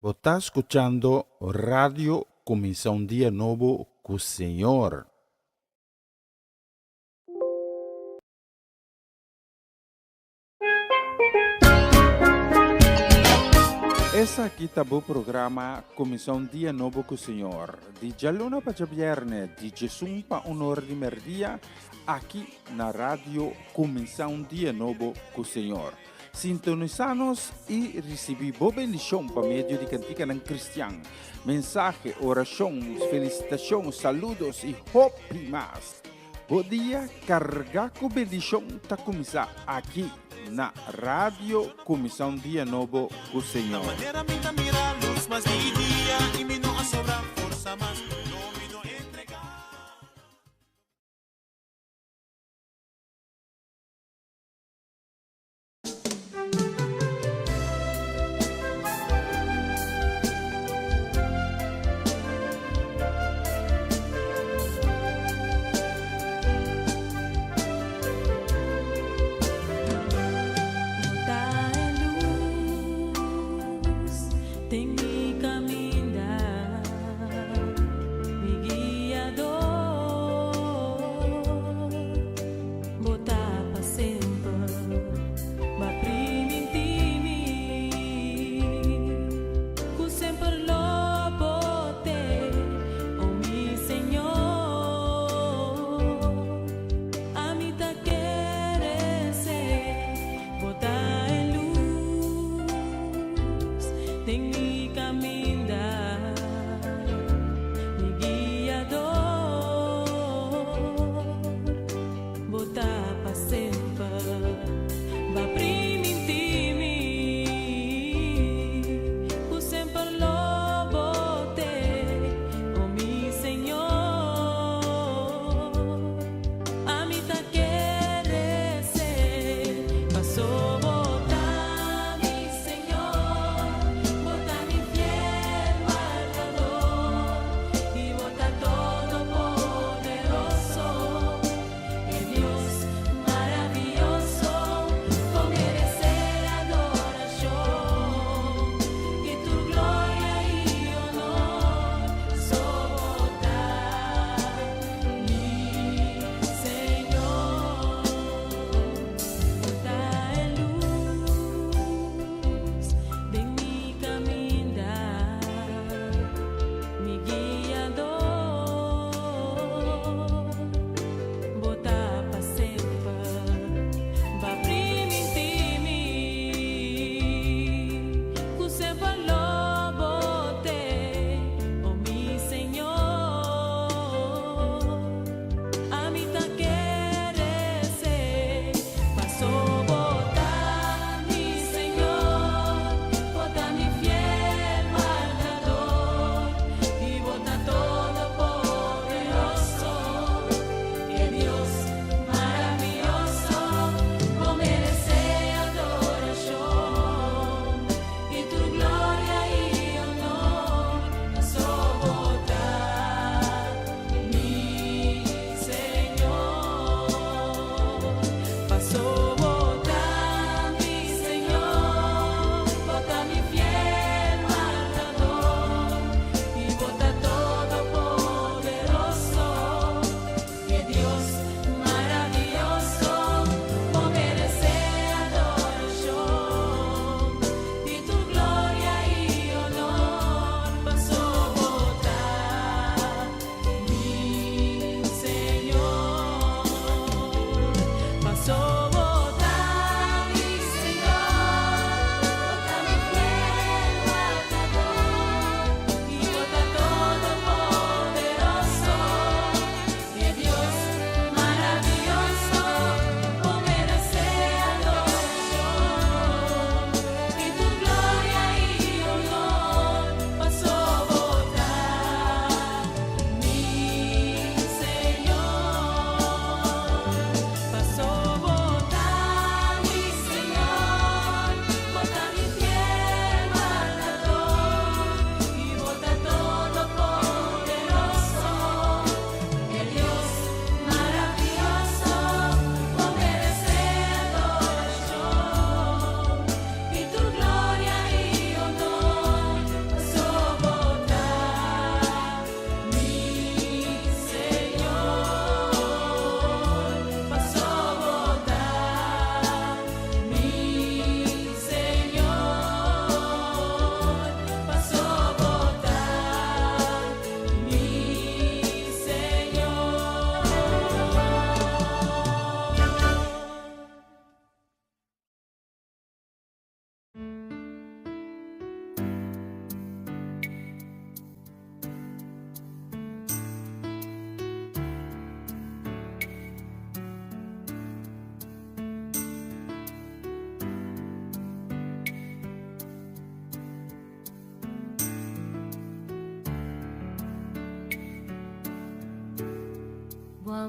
Bo ta skuchando Radio Kuminsá un Dia Nobo ku Señor. Esaki ta bo programa Kuminsá un Dia Nobo ku Señor, di djaluna pa djabièrnè, di djesun pa un ora di mèrdia, aki na Radio Kuminsá un Dia Nobo ku Señor. Sintonisá nos i risibí bo bendishon pa medio di kantikanan kristian, mensahe, orashon, felisitashon, saludos i hopi mas. Bo dia kargá ku bendishon ta kuminsá aki na Radio Kuminsá un Dia Nobo ku Señor.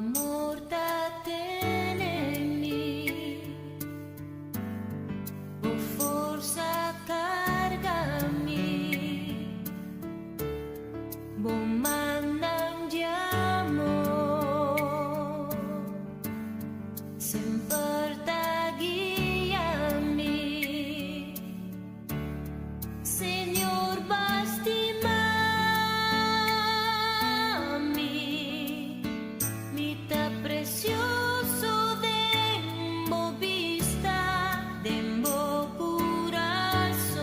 amor ta tene mi, bo forsa karga mi, bo mannan di amor semper ta guia mi. Señor, bo a stima mi, mi ta presioso den bo bista, den bo kurason.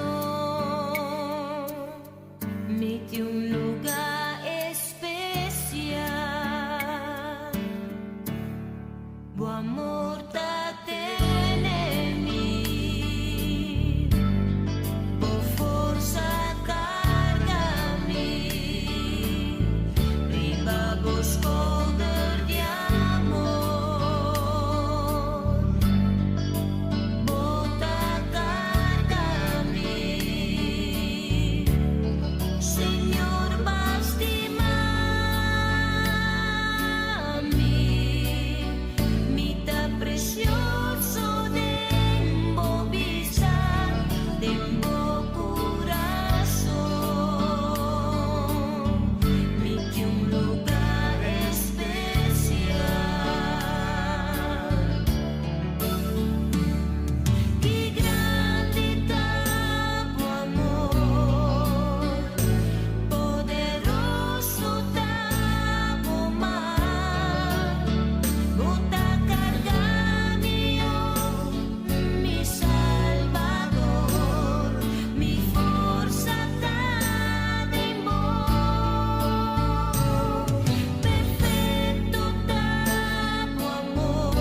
Mi tin un lugá spesial. Bo amor ta tene mi, bo forsa karga mi, riba bo skouder di amor. Bo ta karga mi, Señor, bo a stima mi, mi ta presioso den bo bista, den bo kurason. Mi tin un lugá spesial. Ki grandi ta bo amor, poderoso ta bo man, bo ta karga mi, oh, mi Salbador, mi forsa ta den bo, perfekto ta bo amor,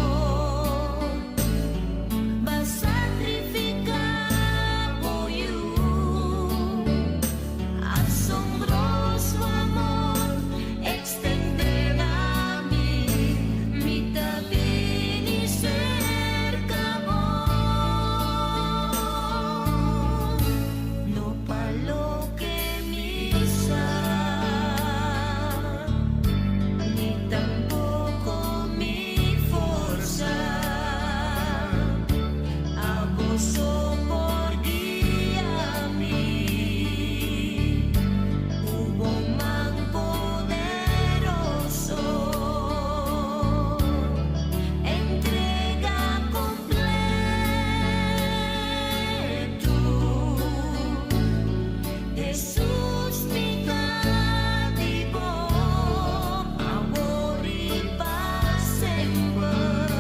b'a sakrifiká bo Yu. Asombroso amor, ekstendé na mi, mi ta bini serka bo. No pa loke mi sa, ni tampoko mi forsa. Abo so por guia mi, ku bo man poderoso. Entrega kompleto. Hesus, mi ta di bo, awor i pa semper.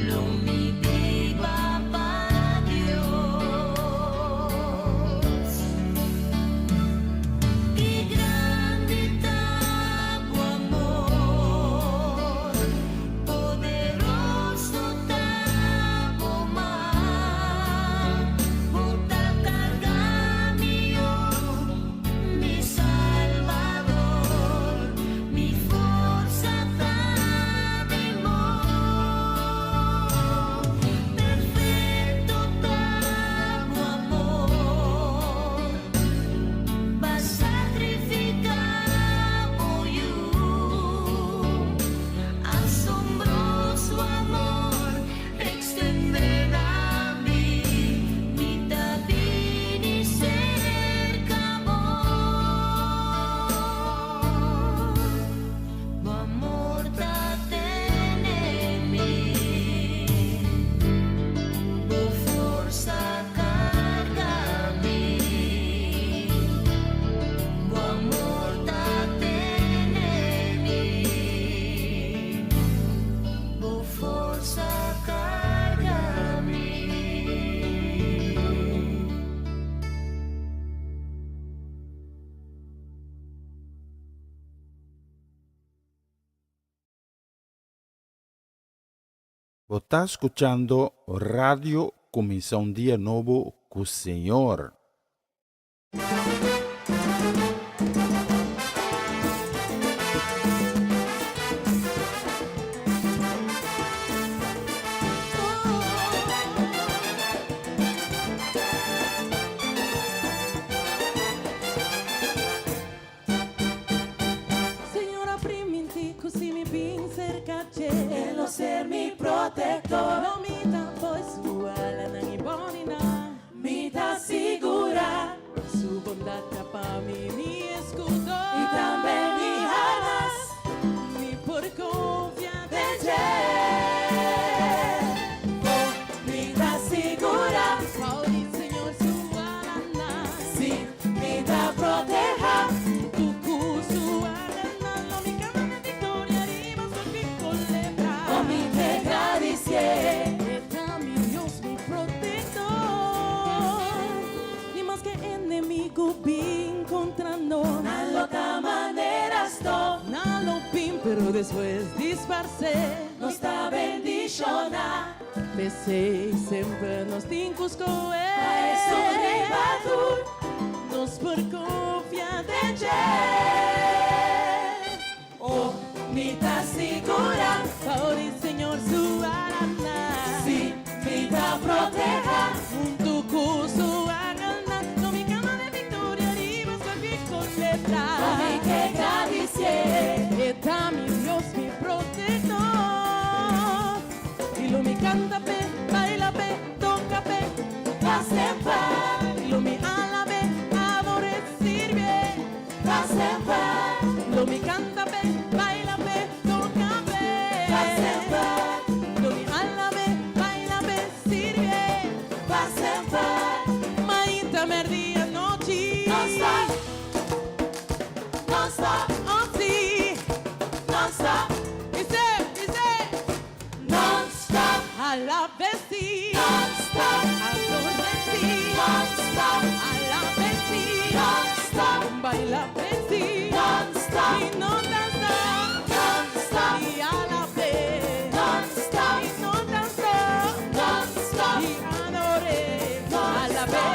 Lo mi biba pa Dios. Ki grandi ta bo amor, poderoso ta bo man, bo ta karga mi, oh, mi Salbador, mi forsa ta den bo, perfekto ta bo amor, b'a sakrifiká bo Yu. Asombroso amor, ekstendé na mi, mi ta bini serka bo. Bo amor ta tene mi, bo forsa karga mi, bo amor ta tene mi, bo forsa karga mi. Bo ta skuchando Radio Kuminsá un Dia Nobo ku Señor. Señor a primintí ku ser mi protector. Lo mi ta bou su alanan y boninan. Mi ta sigura. Su bondad ta pa mi mi escudo. Y tambe mi harnas. Mi por confia den dje. Oh, mi ta sigura. Bou di Señor su alanan. Si, mi ta proteha. Hunto cu su alanan. Lo mi cana den victoria riba scorpion y colebra. Oh, mi ta gradici. E ta mi Dios, mi protector. Ni maske enemigo bin contra nos. Nan lo ta manera stof. Nan lo bin, pero despues disparce. Nos ta bendiciona. P'esey semper nos tin cu scohe. Pa esun riba tur. Nos por confia den dje. Oh, mi ta sigura. Bou di Señor su alanan. Si, mi ta proteha. Hunto cu su angelnan. Lo mi cana den victoria riba scorpion y colebra. Oh, mi ke gradici. E ta mi Dios, mi protector. Y lo mi canta p'e, baila p'e, toca p'e. Pa semper. Y lo mi alab'e, ador'e, sirbi'e. Pa semper. Lo mi canta p'e, baila p'e, toca p'e. Pa semper. Lo mi alab'e, baila p'e, sirbi'e. Pa semper. Mainta, merdia, nochi. Non stop. Non stop. Oh, si. Non stop. Dice, dice. Non stop. Alab'e si. Non stop. Ador'e si. Non stop. Alab'e si. Non stop. Baila p'e si. Non stop. Y no ta stop. Non stop. Y alab'e. Non stop. Y no ta stop. Non stop. Y ador'e. Alab'e.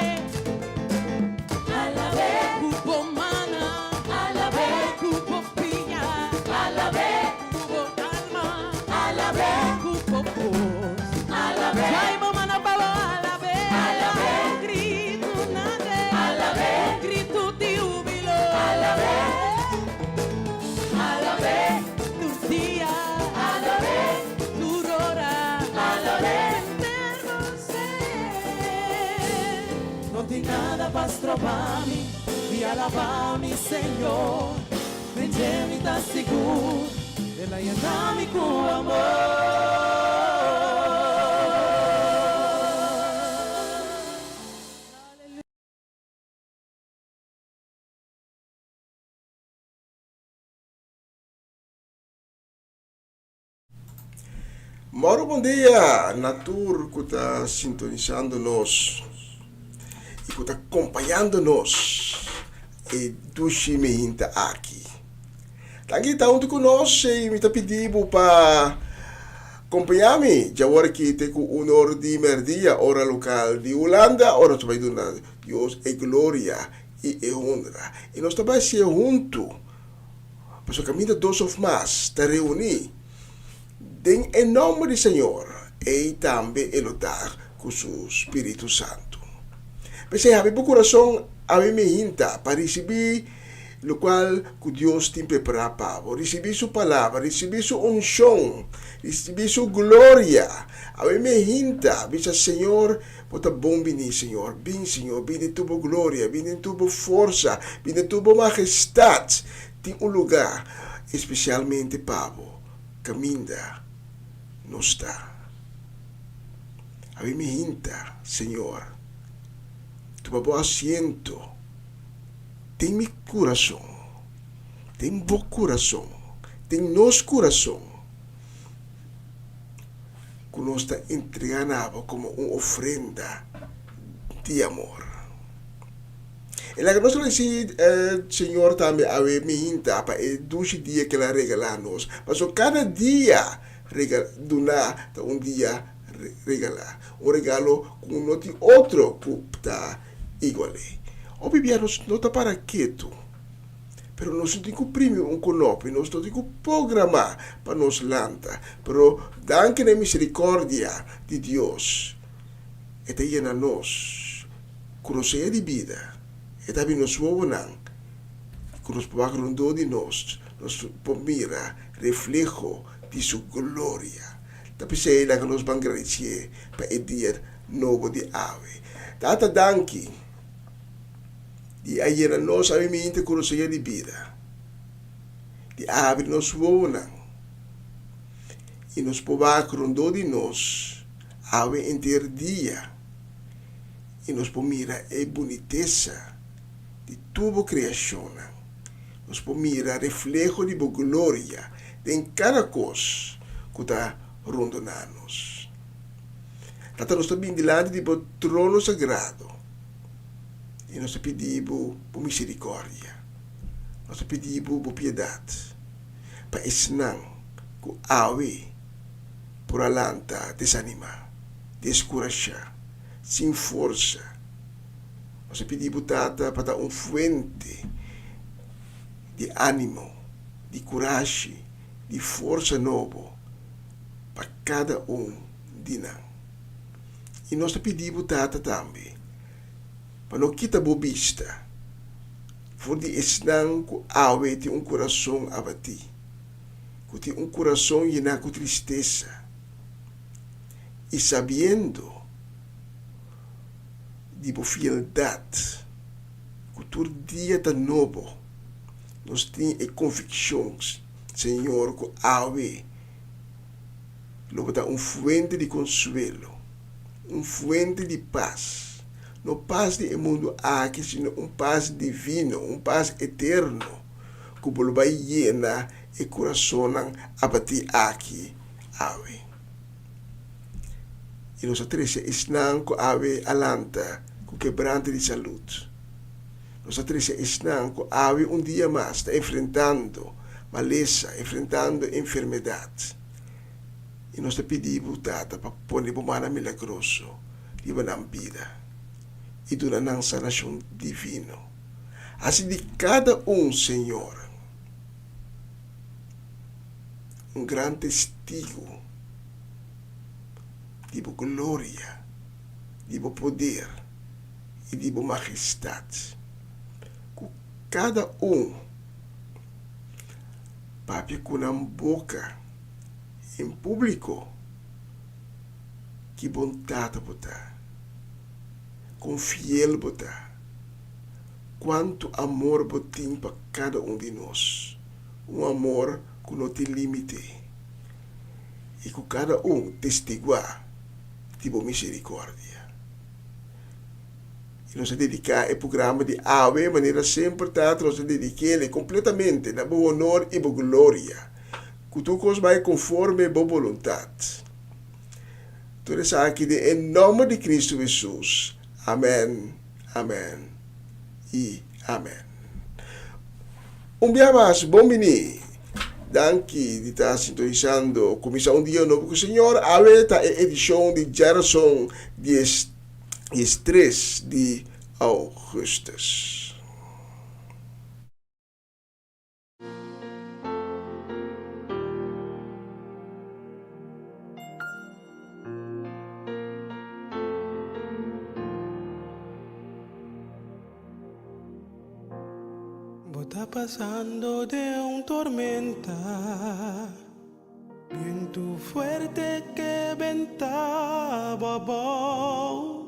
Alab'e. Cu bo mannan. Alab'e. Cu bo pia. Alab'e. Cu bo alma. Alab'e. Cu bo bos. Alab'e. Zwaai bo mannan pa bo alab'e. Alab'e. Grito na dje. Alab'e. Grito di hubilo. Alab'e. Alab'e. Tur dia. Alab'e. Tur ora. Alab'e. Eterno ser. No tin nada pa stroba mi di alaba mi Señor. Den dje mi ta sigur, El a yena mi cu amor. Mauro bon dia na tur ku ta sintonisando nos i ku ta kompañando nos e dushi mehinta aki. Danki ta huntu ku nos i mi ta pidi bo pa kompaña mi djawor aki te ku un or di merdia ora lokal di Hulanda ora nos ta bai duna Dios e gloria i e honra i nos ta bai hasié huntu Pasobra kaminda dos òf mas ta reuní den e nòmber di Señor, ei tambe e lo ta ku su spiritu santu. P'esei habri bo kurason awe mihinta pa risibí lokual ku Dios tin prepará pa bo. Risibí su palabra, risibí su unshon, risibí su gloria. Awe mihinta bisa, Señor, Bo ta bon bini, Señor. Bin, Señor, bin den tur bo gloria, bin den tur bo forsa, bin den tur bo majestat. Tin un lugá espesialmente pa bo, kaminda nos ta. Abi mi hinta, Señor, tuma bo asiento den mi kurason, den bo kurason, den nos kurason. Ku nos ta entregá na bo komo un ofrenda di amor. E laga nos risibi Señor tambe awe mihinta pa e dushi dia ku El a regalá nos, pasobra kada dia duná ta un dia regalá, un regalo ku no tin otro ku ta igual'é. Hopi bia nos no ta para ketu. Pero nos no tin ku primi un konopi, nos no tin ku programá pa nos lanta. Pero danki na e miserikordia di Dios, e ta yena nos ku rosea di bida, e ta habri nos wowonan ku nos por wak rondó di nos, nos por mira refleho di su gloria. Ta p'esei laga nos ban gradisié pa e dia nobo di awe. Tata danki di a yena nos awe minta ku rosea di bida, di a habri nos wowonan i nos por wak rondó di nos awe henter dia i nos por mira e bunitesa di tur bo kreashonnan. Nos por mira refleho di bo gloria den kada kos ku ta rondoná nos. Tata, nos ta bin dilanti di bo trono sagrado i nos ta pidi bo bo miserikòrdia. Nos ta pidi bo bo piedat pa esnan ku awe por a lanta desanimá, deskurashá, sin forsa. Nos a pidi bo Tata pa ta un fuente di ánimo, di kurashi, di forsa nobo pa kada un di nan. I nos ta pidi bo Tata tambe pa no kita bo bista for di esnan ku awe tin un kurason abatí, ku tin un kurason yená ku tristesa, i sabiendo di bo fieldat ku tur dia ta nobo, nos tin e konvikshon, Señor, ku awe lo bo ta un fuente di konsuelo, un fuente di pas, no pas di e mundu aki, sino un pas divino, un pas eterno, ku bo lo bai yena e kurasonnan abatí aki awe. I nos a trese esnan ku awe a lanta ku kebrante di salud. Nos a trese esnan ku awe un dia mas ta enfrentando malesa, enfrentando enfermedat. I nos ta pidi bo, Tata, pa pone bo mana milagroso riba nan bida i duna nan sanashon divino. Hasi di kada un, Señor, un gran testigu di bo gloria, di bo poder i di bo majestat. Ku kada un papia ku nan boka en públiko, ki bon Tata bo ta, kon fiel bo ta, kuantu amor bo tin pa kada un di nos, un amor ku no tin límite i ku kada un testiguá di bo miserikòrdia. I nos a dediká e programa di awe manera semper Tata nos a dedik'el kompletamente na bo honor i bo gloria. Ku tur kos bai konforme bo boluntat. Tur esaki den e nòmber di Kristu Hesus. Amèn, amèn i amèn. Un bia mas, bon bini! Danki di ta sintonisando Kuminsá un Dia Nobo ku Señor. Awe ta e edishon di djarason dies 13 di ougùstùs. Bo ta pasando den un tormenta, bientu fuerte ke benta bo abou.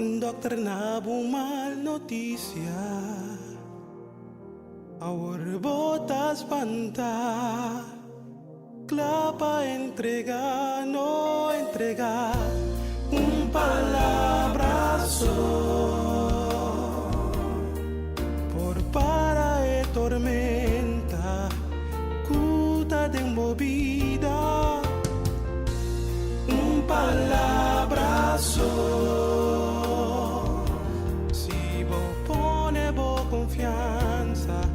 Un dokter na bo mal notisia, awor bo ta spanta. Kla pa entrega, no entrega un palabra so por para e tormenta ku ta den bo bida. Un palabra so si bo pone bo konfiansa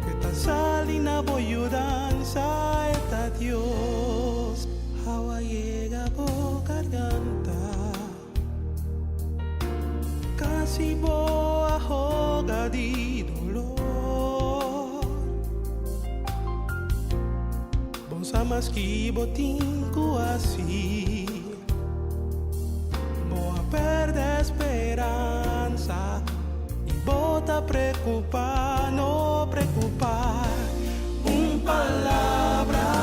e ta sali na bo yudansa. E ta Dios, awa yega bo garganta, casi bo a hoga di dolor. Bo sa mas ki bo tin cu haci, bo a perde speransa y bo ta preocupa, no preocupa. Un palabra.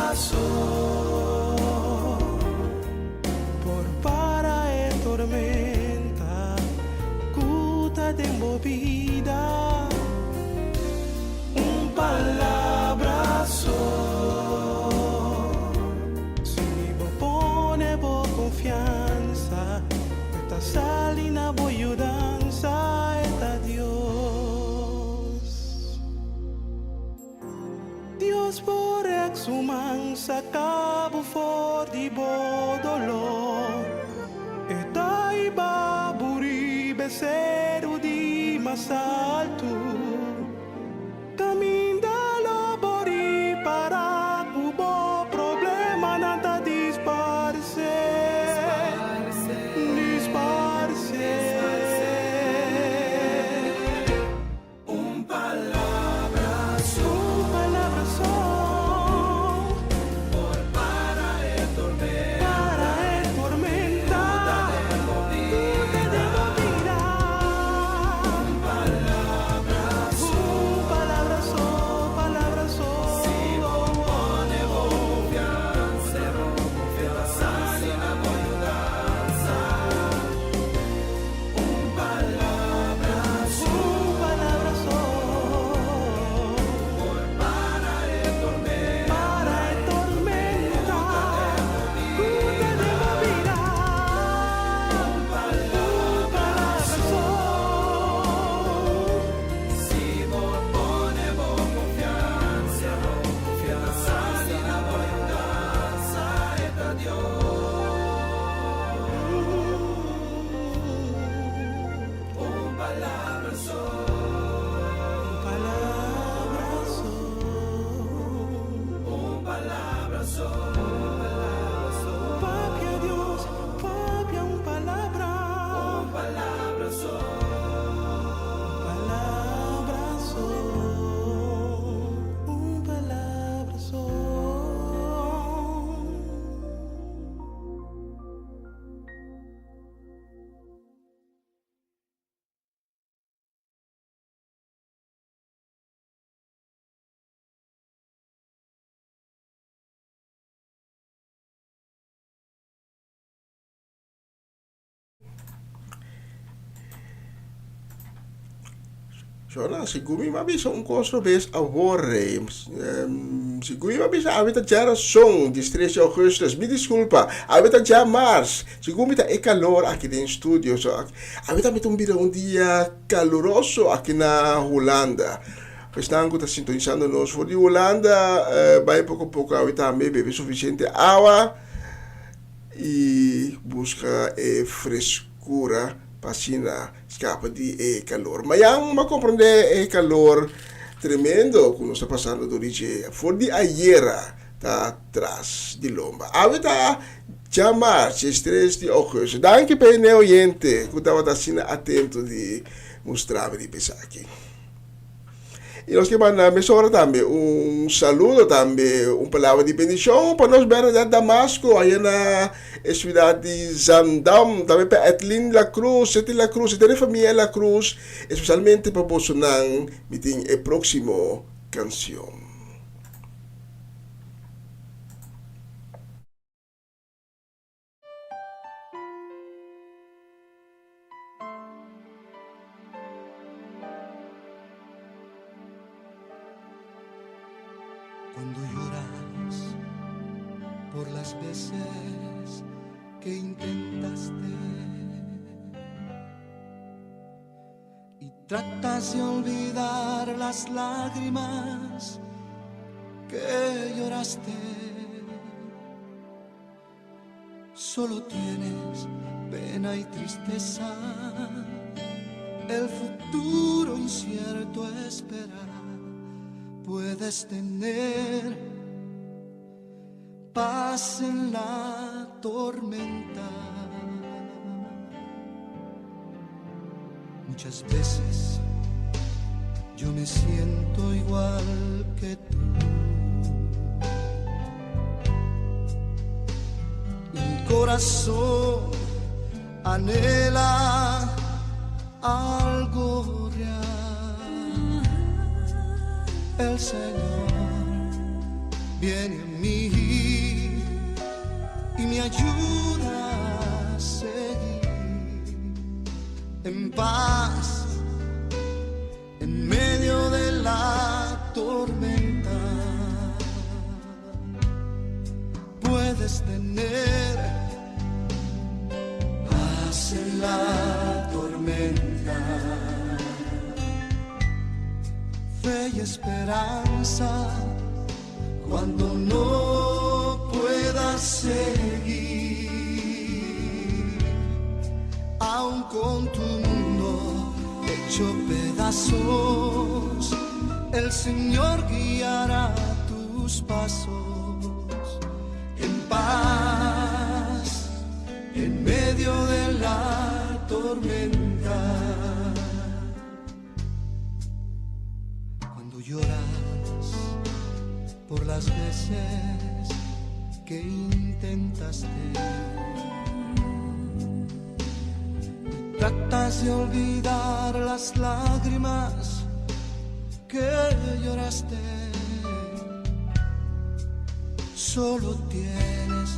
lo rek su man saka bo for di bo doló. E ta hiba bo riba e seru di mas altu. Kaminda lo bo ripará ku bo problemanan ta disparsé, disparsé. Un palabra so. Un palabra so. Por para e tormenta. Para e tormenta. Ku ta den bo bida. Ku ta den bo bida. Un palabra so. Un palabra so, palabra so. Si bo pone bo konfiansa, e ta sali na bo yudansa. Un palabra so. Un palabra so. Por para e tormenta. Para e tormenta. Ku ta den bo bida. Un palabra so. Si bo pone bo konfiansa, e ta sali na bo yudansa, e ta Dios. Un palabra so. Un palabra so. Un palabra so. Papia Dios, papia un palabra. Un palabra so. Un palabra so. Un palabra so. Shona, segun mi m'a bisa un kos robes awor rei. Segun mi m'a bisa awe ta djarason, diestres di augustus. Mi diskulpa, awe ta djamars. Segun mi ta e kalor aki den studio. So, awe tambe ta un bira un dia kaluroso aki na Hulanda. Esnan ku ta sintonisando nos for di Hulanda, bai poko poko awe tambe bebe sufisiente awa i buska e freskura pa asina skapa di e kalor. Mayan bo a komprendé e kalor tremendo ku nos ta pasando dor di dje for di ayera ta tras di lomba. Awe ta djamars, 3 di ougùstùs. Danki pa e ne oyente ku tabata asina atento di mustra mi riba esaki. I nos ke manda mesora tambe un saludo tambe, un palabra di bendishon pa nos Bernadette Damasco aya na e siudat di Zaandam, tambe pa Edlin La Cruz, Seti La Cruz, henter e famia La Cruz, espesialmente pa bosonan mi tin e proksimo kansion. Cuando lloras por las veces que intentaste y tratas de olvidar las lágrimas que lloraste. Solo tienes pena y tristeza, el futuro incierto espera. Puedes tener paz en la tormenta. Muchas veces yo me siento igual que tú. Mi corazón anhela algo real. El Señor viene a mí y me ayuda a seguir en paz en medio de la tormenta. Puedes tener paz en la tormenta, fe y esperanza. Cuando no puedas seguir, aun con tu mundo hecho pedazos, el Señor guiará tus pasos en paz en medio de la tormenta. Cuando lloras por las veces que intentaste, tratas de olvidar las lágrimas que lloraste. Solo tienes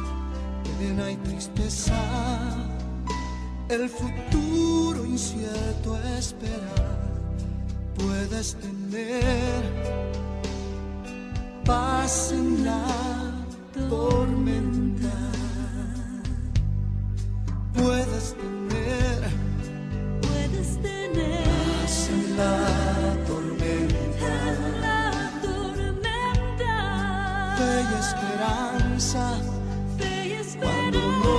pena y tristeza, el futuro incierto espera. Puedes tener paz en la tormenta. Puedes tener, Puedes tener paz en la tormenta. en la tormenta. Fe y esperanza Fe y cuando no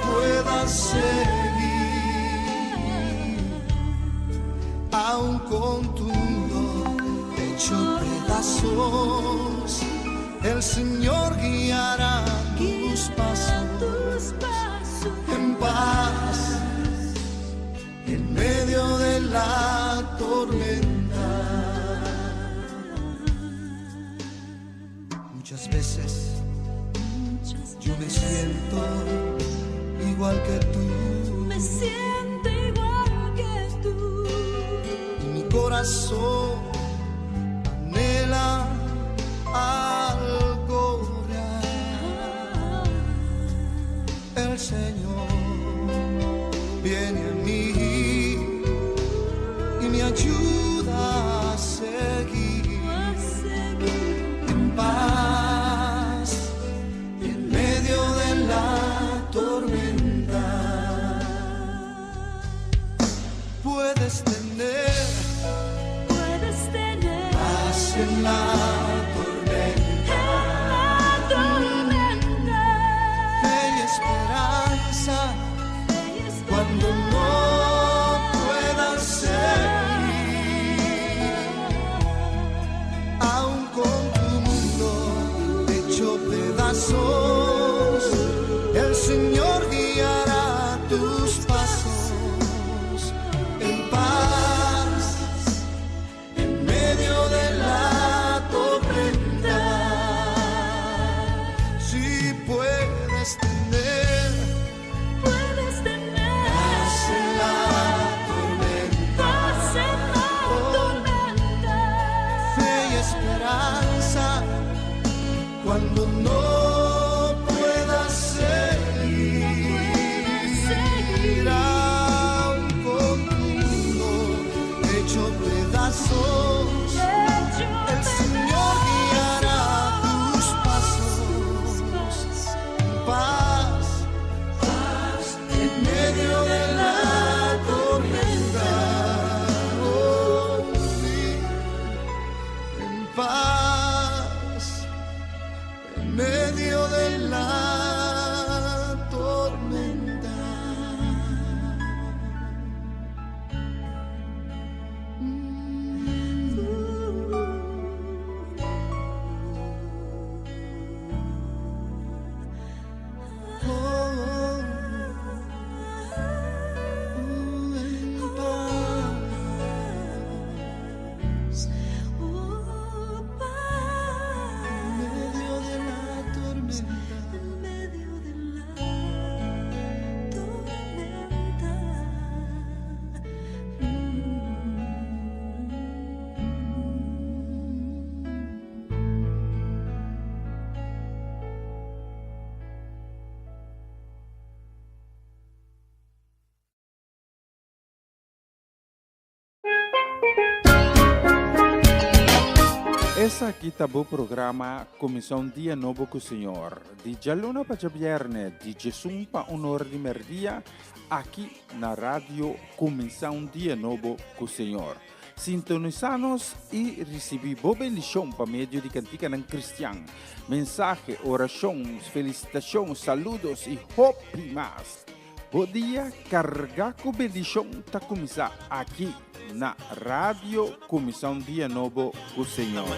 puedas seguir, aun con tu mundo hecho pedazos, el Señor guiará tus pasos tus pasos en paz en medio de la tormenta. Muchas veces yo me siento igual que tú Me siento igual que tú. y mi corazón anhela algo real. El Señor viene a mí y me ayuda a seguir A seguir en paz en medio de la tormenta. Puedes tener Puedes tener paz en la tormenta, en la tormenta. fe y esperanza Fe y cuando no puedas seguir, aun con tu mundo hecho pedazos, el Señor guiará tus pasos en paz en medio de la tormenta. Si puedes tener Puedes tener paz en la tormenta, paz en la tormenta. fe y esperanza cuando no puedas seguir, aun con tu mundo hecho pedazos, Hecho el Señor guiará tus pasos en paz, en medio de la tormenta. Oh, sí, en paz, en medio de la tormenta. Oh, en paz, Oh, en paz medio de la tormenta. en medio de la tormenta. Esaki ta bo programa Kuminsá un Dia Nobo ku Señor, di djaluna pa djabièrnè, di 11 pa un or di mèrdia, aki na Radio Kuminsá un Dia Nobo ku Señor. Sintonisá nos i risibí bo bendishon pa medio di kantikanan kristian, mensahe, orashon, felisitashon, saludos i hopi mas. Bo dia kargá ku bendishon ta kuminsá aki na Radio Kuminsá un Dia Nobo ku Señor.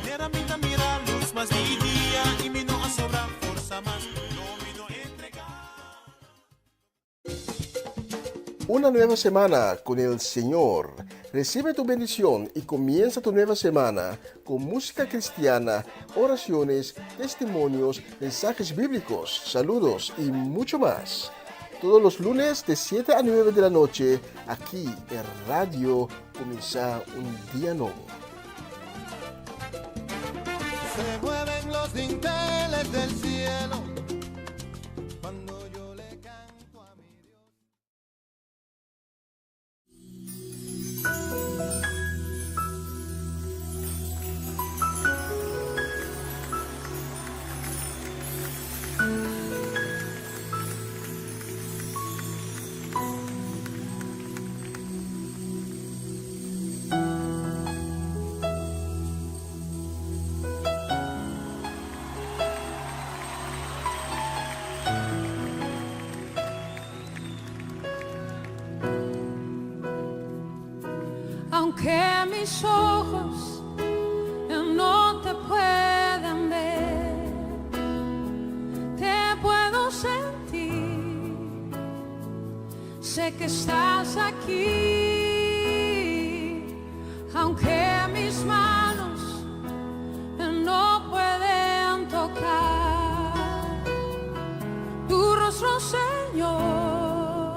Una nueva semana con el Señor. Recibe tu bendición y comienza tu nueva semana con música cristiana, oraciones, testimonios, mensajes bíblicos, saludos y mucho más. Todos los lunes de 7 a 9 de la noche, aquí en Radio Comienza un Día Nuevo. Se mueven los dinteles del cielo cuando yo le canto a mi Dios. Aunque mis ojos no te puedan ver, te puedo sentir. Sé que estás aquí, aunque mis manos no pueden tocar tu rostro, Señor.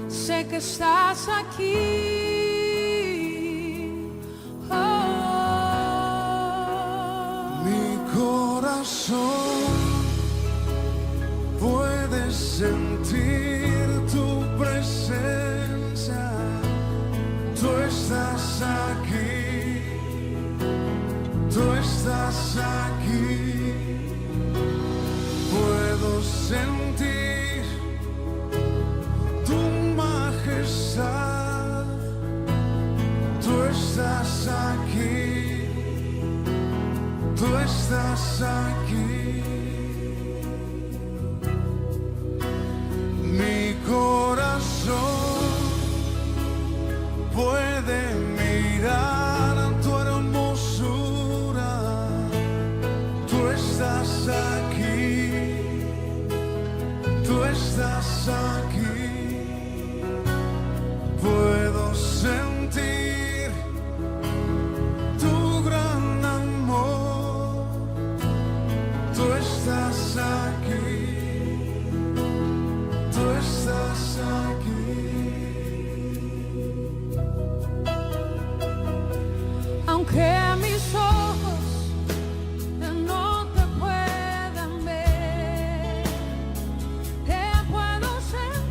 Sé que estás aquí. Oh. Mi corazón puede sentir tu presencia. Tú estás aquí, tú estás aquí. Puedo sentir tu majestad. Tú estás aquí, tú estás aquí. Mi corazón puede mirar tu hermosura. Tú estás aquí, tú estás aquí. Puedo sentir tu gran amor. Tú estás aquí, tú estás aquí. Aunque mis ojos no te puedan ver, te puedo sentir.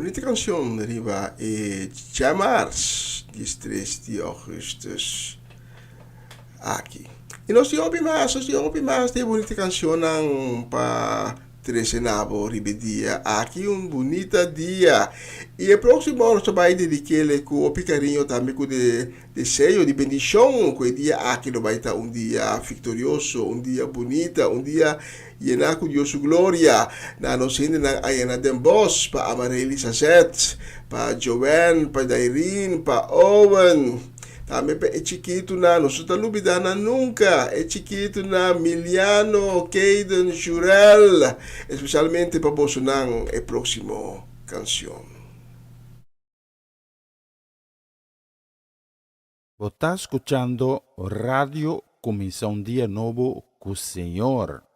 Bunita canción riba e djamars 13 di augustus aki. Y nos tin hopi mas, nos tin hopi mas di e bunita cancionnan pa trece na bo riba e dia aki. Un bunita dia. Y e proximo nos ta bay dedikele cu hopi cariño tambe cu de deseo di bendicion cu e dia aki lo bay ta un dia victorioso, un dia bunita, un dia Yena ku Dios su gloria. Na nos hendenan a yena den bos, pa Amarely Sazet, pa Joanne, pa Dairine, pa Owen, tambe pa e chikitunan, nos no ta lubida nan nunka, e chikitunan Miliano, Kayden, Jurel, especialmente pa bosonan e proximo cancion. Bo ta skuchando Radio Kuminsá un Dia Nobo ku Señor.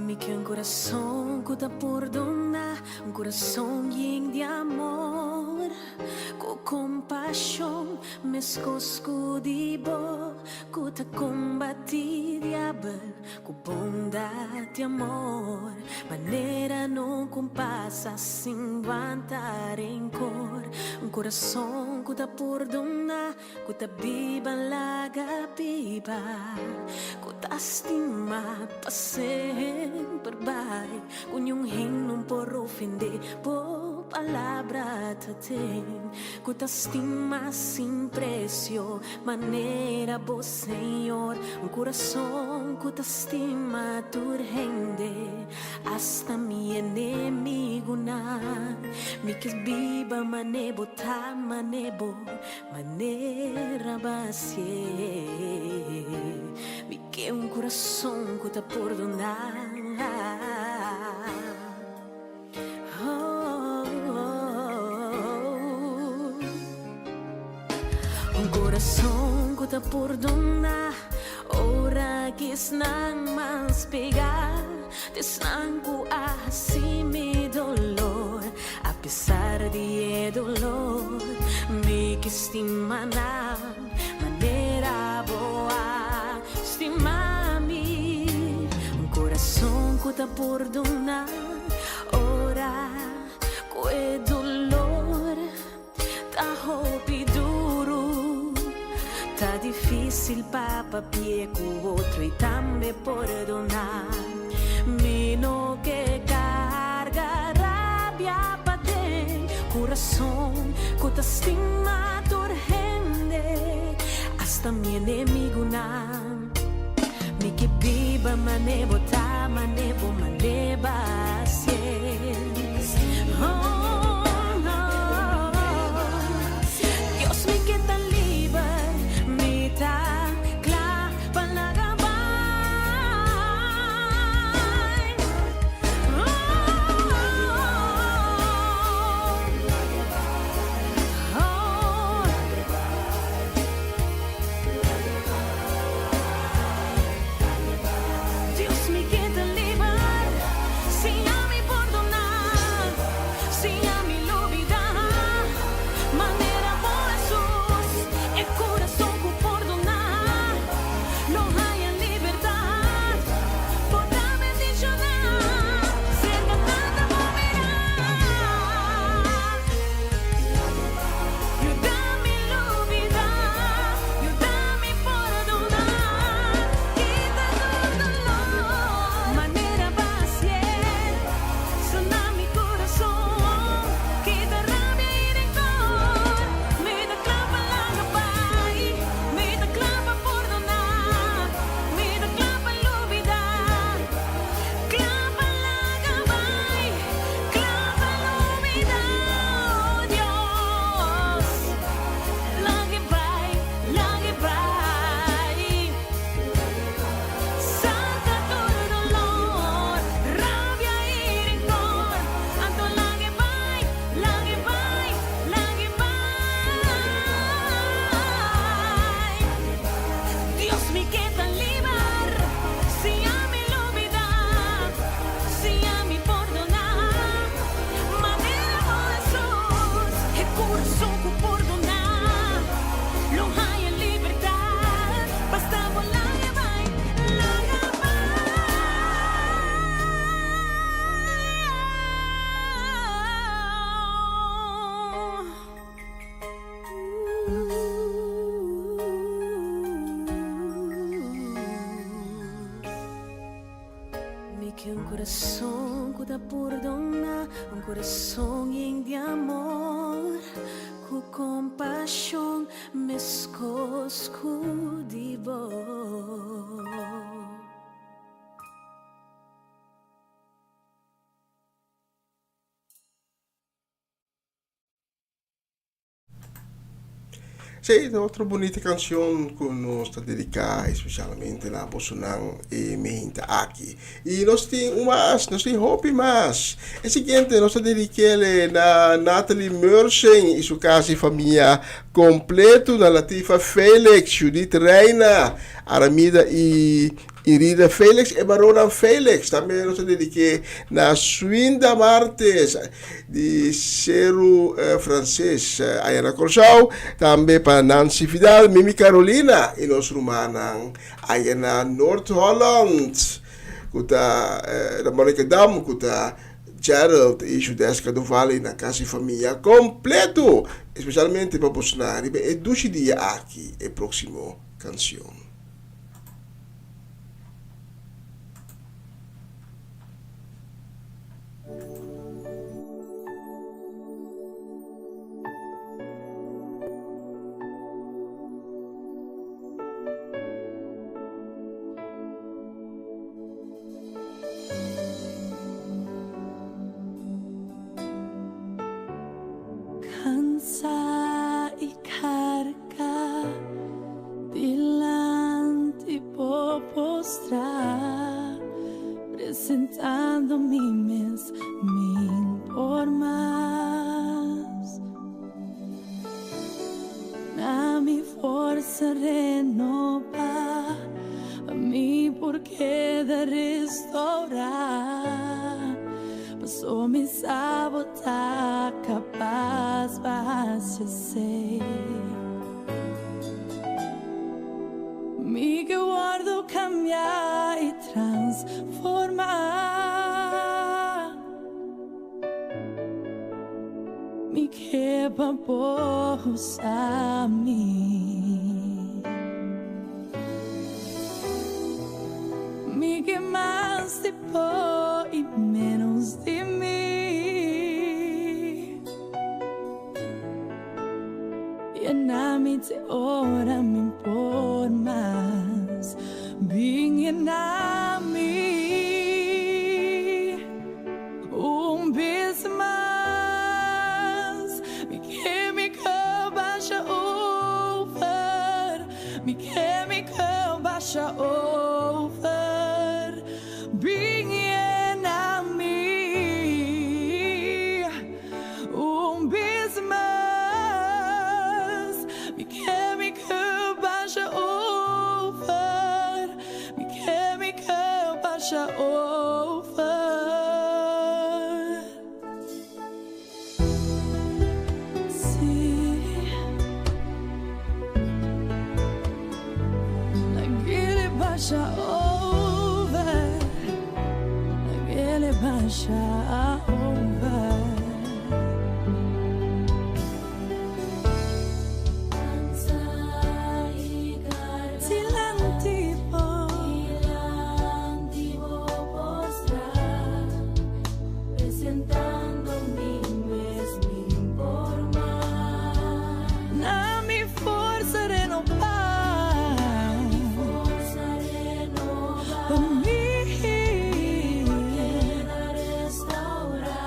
Mi ke un kurason ku ta pordoná, un kurason yen di amor, ku kompashon meskos ku di bo, ku ta kombatí diabel ku bondat di amor, manera no ku pasa sin wanta renkor, un kurason ku ta pordoná. Ku ta biba laga biba, ku ta stima pa semper bai, ku niun hen no por ofendé, bo palabra ta ten, ku ta stima sin presio, manera bo Señor, un kurason ku ta stima tur hende, asta mi enemigunan, mi ke biba mane bo ta, mane bo. Manera basie Mi ke un kurason ku ta pordoná Un kurason ku ta pordoná Ora ki esnan mas pegá T'esnan ku a hasi mi dolor A pesar di e dolor Mi ke stima nan Manera bo a stima mi Un kurason ku ta pordona Ora ku e dolor Ta hopi duru, ta difícil pa papia ku otro i tambe pordoná. Mi no ke karga rabia paden kurason ku ta stima tur hende, asta mi enemigunan. Mi ke biba mane bo ta, mane bo mane basie. Oh, no. Dios mi ke ta liber, mi ta kla pa laga bai. Oh, oh. Dios mi ke ta liber, si ami por Un kurason yen di amor ku kompashon meskos ku di bo. Sí, ta otro bunita canción cu nos ta dedica especialmente na bosonan e meinta aki. Y nos tin un mas, nos tin hopi mas. E siguiente nos ta dediquele na Natalie Mersen y su casa y familia completo, na Latifa Felix, Judith Reina, Aramida y Irida Felix e baronnan Felix. Tambe nos ta dediqué na Swinda Martes di Seru Frances aya na Kòrsou. Tambe pa Nancy Vidal, Mimi Carolina i nos rumannan aya na Noord Holland ku ta na Monnikendam ku ta Gerald i Judeska Duval i nan kasi famia kompleto. Espesialmente pa bosnan riba e dushi dia aki e próksimo kansion. Cansa y carga Dilanti bo postrá, presentando mi mes min por mas. Na mi forsa renobá, pa mi por keda restourá, paso mi sa bo ta kapas pa hasi esei. Mi ke wòrdu kambiá i transformá. Mi ke pa bo usa mi. Mi ke mas di bo i ménos di mi. Yena mi te ora mi por mas. Bin yena mi un bes mas. Mi ke mi ke basha over. Mi ke mi ke basha over. Bin yena mi. Un bis mas. Mi ke mi ke basha over. Mi ke mi ke basha over. Sí. Lag'e basha over. Lag'e basha over. Dilanti bo. Dilanti bo postrá, presentando mi mes min por mas. Na mi forsa renobá. Mi forsa renobá. Pa mi. Keda restourá.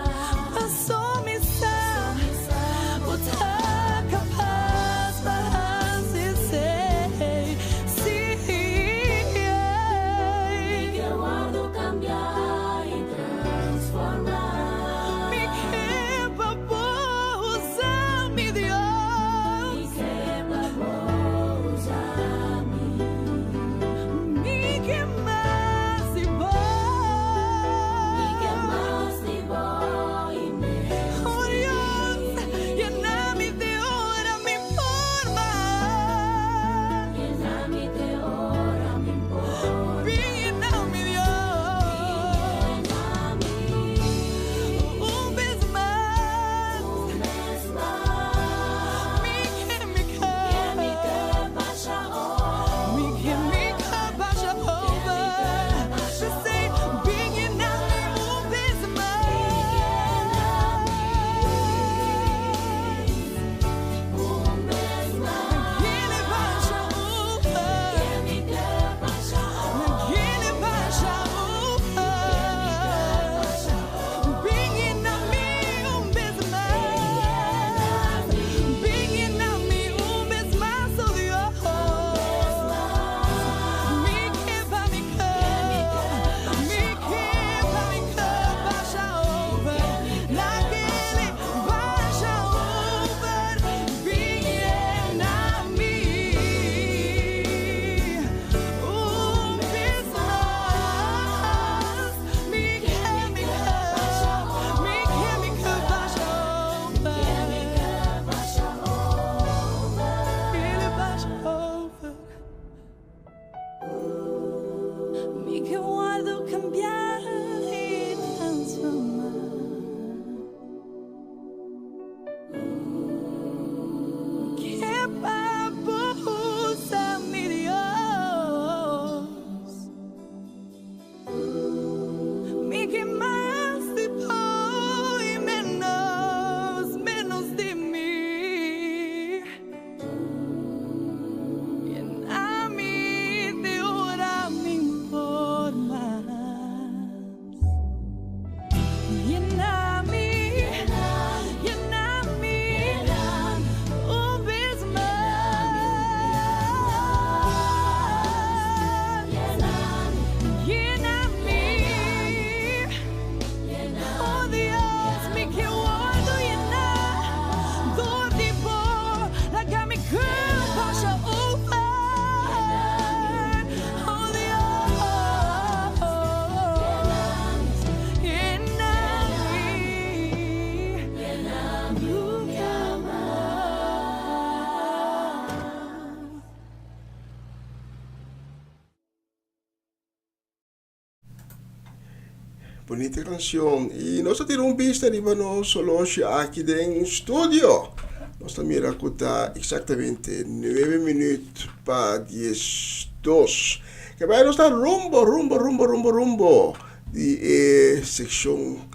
Bunita canción. Y nos ta tira un bista riba nos holoshi aki den studio. Nos ta mira cu ta exactamente nuebe minuut pa 12. Ke bay nos ta rumbo, rumbo, rumbo, rumbo, rumbo di e seccion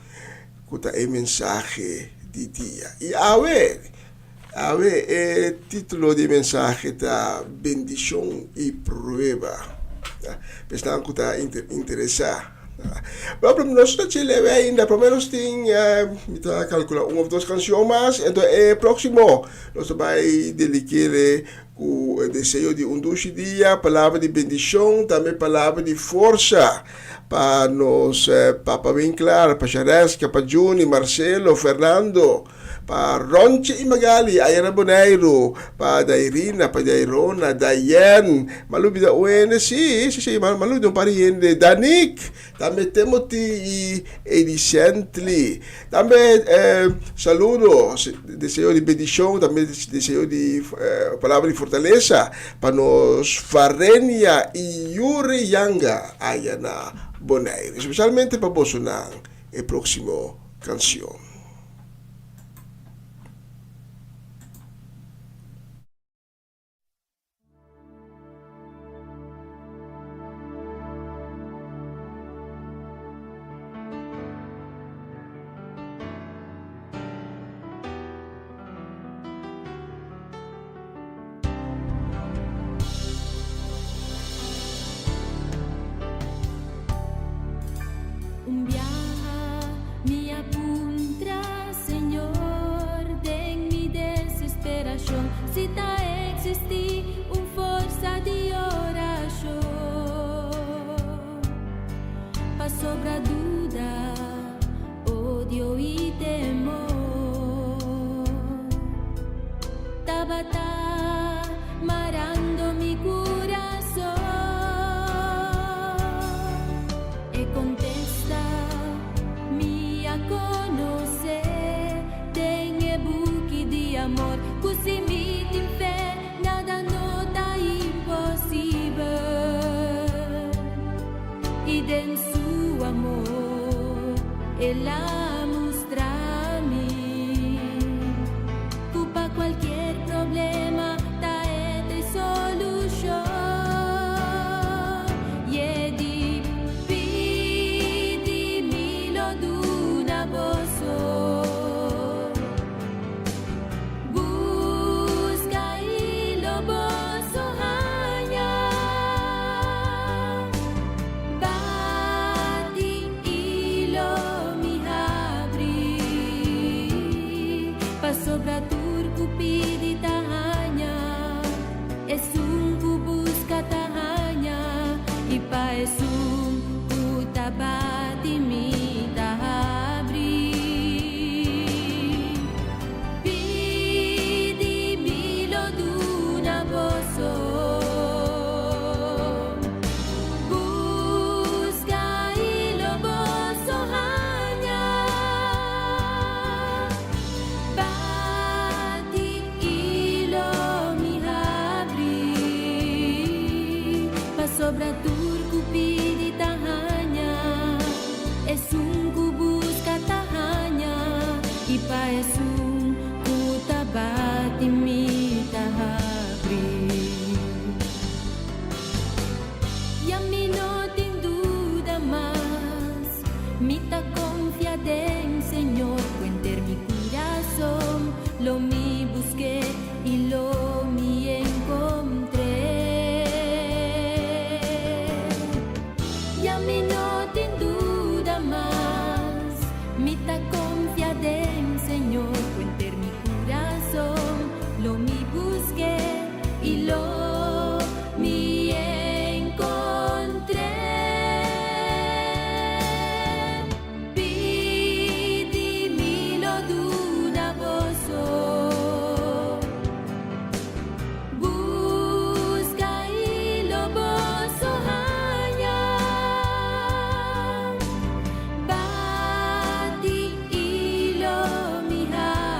cu ta e mensahe di dia. Y awe, awe e titulo di e mensahe ta Bendicion y Prueba. Pesnan cu ta interesa. Pero nos ta chile ainda, por lo menos tin, mi ta calcula un of dos cancion mas, enton e proximo nos ta bay dedikele cu e deseo di un dushi dia, palabra di bendicion, tambe palabra di forsa pa nos Papa Winklar, pa Shareska, pa Juni, Marcelo, Fernando, pa Ronchi y Magali aya na Boneiru, pa Dairina, pa Dairona, Dayen, m'a lubida un hende, si, si, si, m'a lubida un par di hende, Danik, tambe Timothy y Edy Sently. Tambe saludo, deseo di bendicion, tambe deseo di palabra di fortalesa pa nos Varenia y Yuri Yanga aya na Boneiru. Especialmente pa bosonan e proximo cancion. Un biaha mi a puntra Señor den mi desesperacion si ta existi un forsa di oracion pasobra duda, odio y temor tabata marando mi curason. E contesta mi a conoce den e buki di amor cu si mi tin fe nada no ta imposibel y den su amor el a mustra mi cu pa cualkier problema ta e t'e solucion. Y e di, Pidi mi lo duna boso. Busca y lo boso haña. Bati y lo mi habri. Pasobra tur cu pidi ta haña, esun cu busca ta haña, y pa esun cu ta bati mi ta habri. Pidi mi lo duna boso. Busca y lo boso haña. Bati y lo mi habri. Pasobra tur cu pidi ta haña, esun cu busca ta haña, y pa esun cu ta bati mi ta habri. Ya mi no tin duda mas, mi ta confia den Señor cu enter mi curazon, lo mi busque y lo mi encontré. Ya mi no tin duda mas, mi ta confia den Señor cu enter mi curazon, lo mi busque y lo mi encontré. Pidi mi lo duna boso. Busca y lo boso haña. Bati y lo mi habri.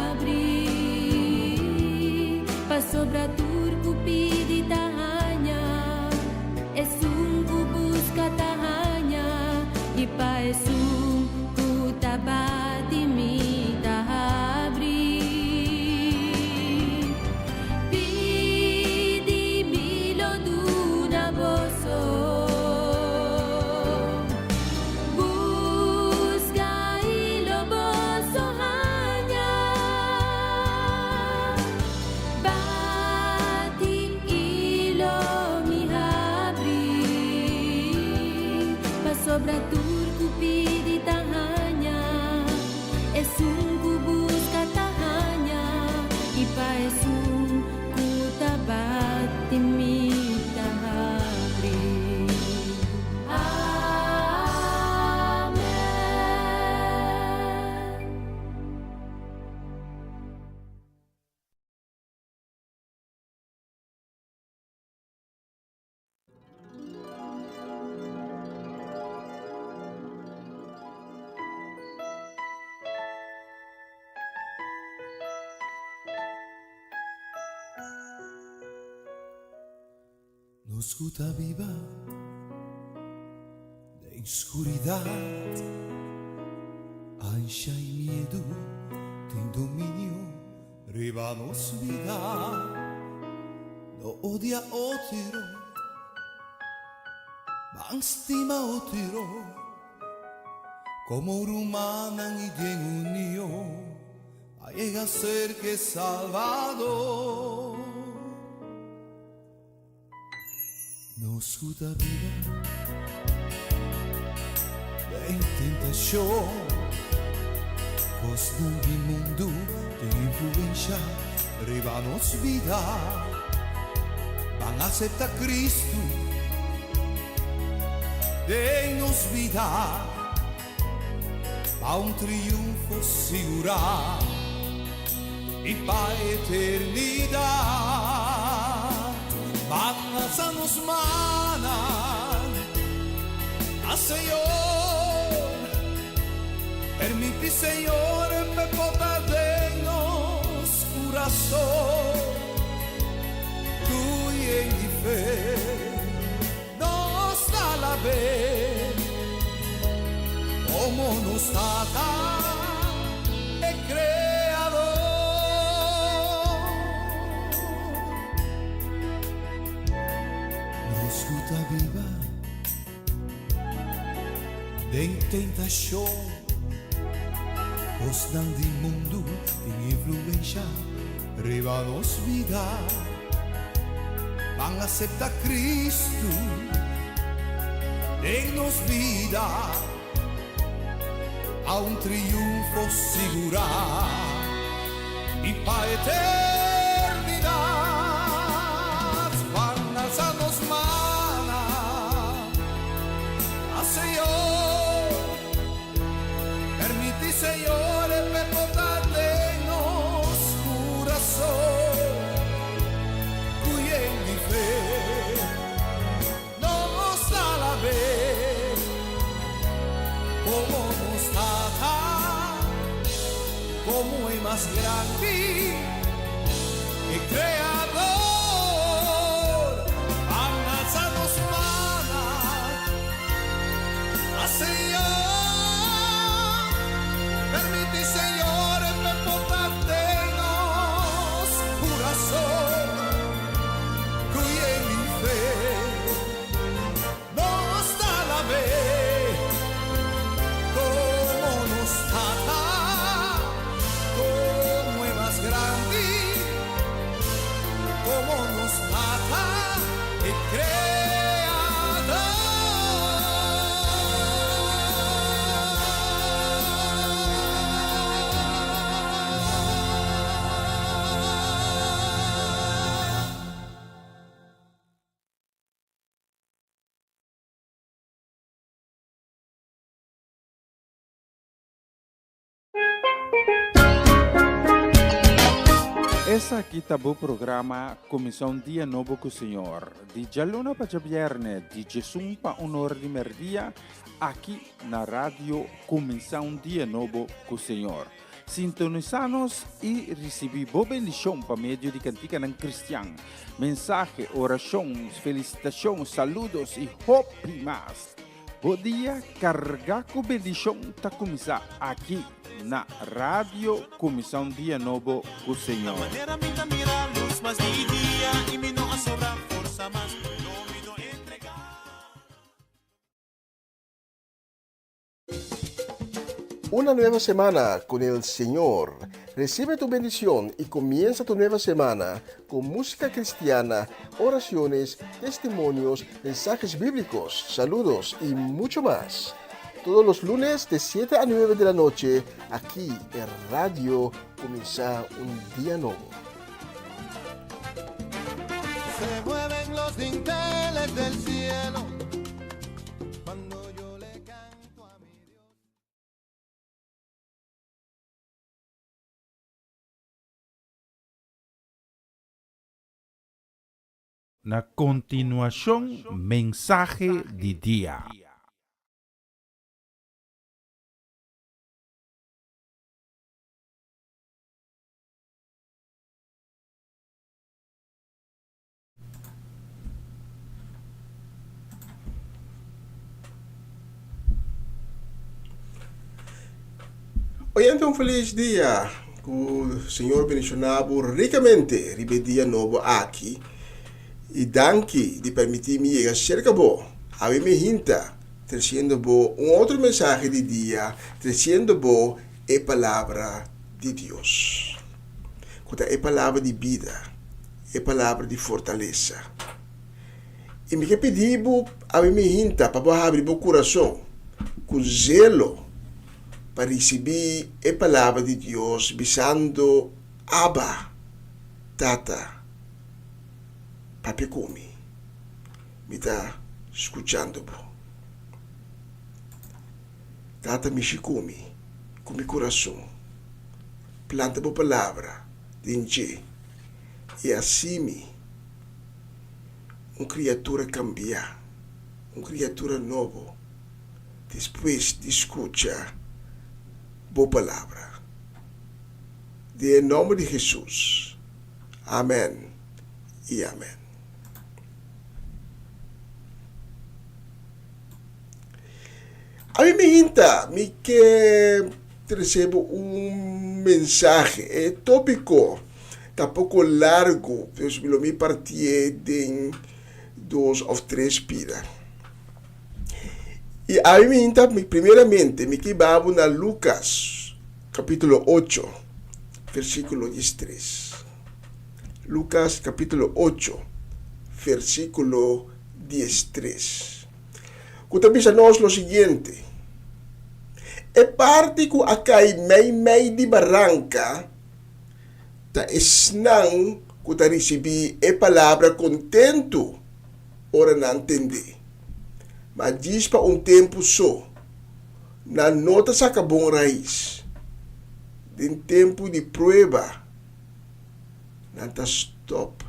Nos ku ta biba den skuridat, ansha i miedu tin dominio riba nos bida. No odia otro, ban stima otro komo rumannan i den union pa yega serka e Salbador. Nos ku ta biba den tentashon, kosnan di mundu tin influensha riba nos bida. Ban asepta Kristu den nos bida pa un triunfo sigurá i pa eternidat. Ban alsa nos mannan na Señor, permiti Señor p'e por ta den nos kurason, ku yen di fe. Nos ta alab'é komo nos Tata, e Kreador. Nos ku ta biba den tentashon, kosnan di mundu tin influensha riba nos bida. Ban acepta Cristo den nos bida pa un triunfo sigura y pa eternidad. Ban alza nos manan a Señor, permiti Señor e p'e por ta den nos curazon. Cu yen di fe nos ta alab'é como nos Tata, como e mas grandi, e Creador. Ban alza nos manan na Señor, permiti Señor p'e por ta den nos kurason, ku yen di fe nos ta alab'é komo nos Tata, komo e mas grandi, komo nos Tata, e Kreador. Esaki ta bo programa Kuminsá un Dia Nobo ku Señor, di djaluna pa djabièrnè, di djesun pa un ora di mèrdia, aki na Radio Kuminsá un Dia Nobo ku Señor. Sintonisá nos i risibí bo bendishon pa medio di kantikanan kristian, mensahe, orashon, felisitashon, saludos i hopi mas. Bo dia kargá ku bendishon ta kuminsá aki na Radio Kuminsá un Dia Nobo ku Señor. Una nueva semana con el Señor. Recibe tu bendición y comienza tu nueva semana con música cristiana, oraciones, testimonios, mensajes bíblicos, saludos y mucho más. Todos los lunes de 7 a 9 de la noche, aquí en Radio Comienza un Día Nuevo. Se mueven los dinteles del cielo cuando yo le canto a mi Dios. Na kontinuashon mensahe di dia. Oyente un felis dia ku Señor bendiciona bo ricamente riba e dia nobo aki y danki di permiti mi yega cerca bo awe mi hinta treciendo bo un otro mensahe di dia treciendo bo e palabra di Dios ku ta e palabra di bida e palabra di fortalesa y mi ke pidi bo awe mi hinta pa bo habri bo curason ku zelo pa risibí e Palabra di Dios bisando, Abba, Tata, papia ku mi, mi ta skuchando bo. Tata, mishi ku mi, ku mi kurason, planta bo Palabra den dje i hasi mi un kriatura kambiá, un kriatura nobo. Despues di skucha bo palabra. Den e nòmber di Hesus. Amèn i amèn. Ami mi hinta, mi ke trese bo un mensahe. E tópiko ta poko largu, pues lo mi partié den dos òf tres pida. I ami mi ta primeramente mi ke babo na Lukas kapitulo ocho versikulo diestres. Lukas kapitulo ocho versikulo diestres ku ta bisa nos lo siguiente, E parti ku a kai meimei di baranka ta esnan ku ta risibí e palabra kontentu ora nan tend'é. Ma djis pa un tempu so, nan no ta saka bon rais. Den tempu di prueba, nan ta stòp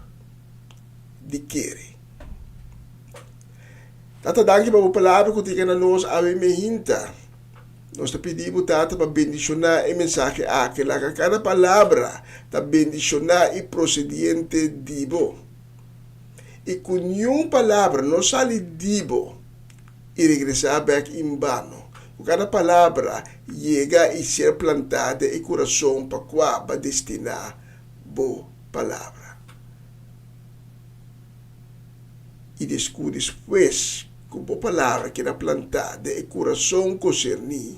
di kere. Tata, danki pa bo palabra ku tin na nos awe mehinta. Nos ta pidi bo, Tata, pa bendishoná e mensahe aki. Laga kada palabra ta bendishoná i prosediente di bo. I ku niun palabra no sali di bo i regresá bèk in bano. Ku kada palabra yega i ser plantá den e kurason pa kua bo a destiná bo palabra. I desku despues ku bo palabra keda plantá den e kurason konserní,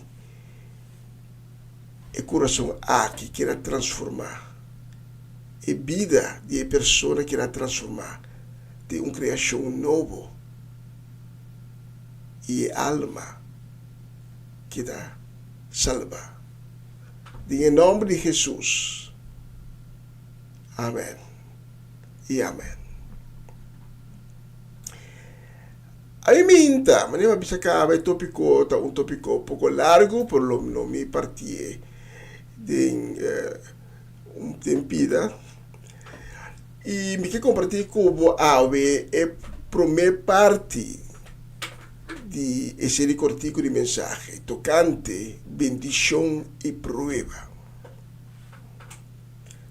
e kurason aki keda transformá. E bida di e persona keda transformá den un kreashon nobo i e alma keda salbá. Den e nòmber di Hesus, amèn i amèn. Ami minta, manera mi a bisa kaba e tópiko ta un tópiko poko largu, por lo no mi partié den un tempida. I mi ke kompartí ku bo awe e promé parti di e seri kortiku di mensahe tokante bendishon i prueba.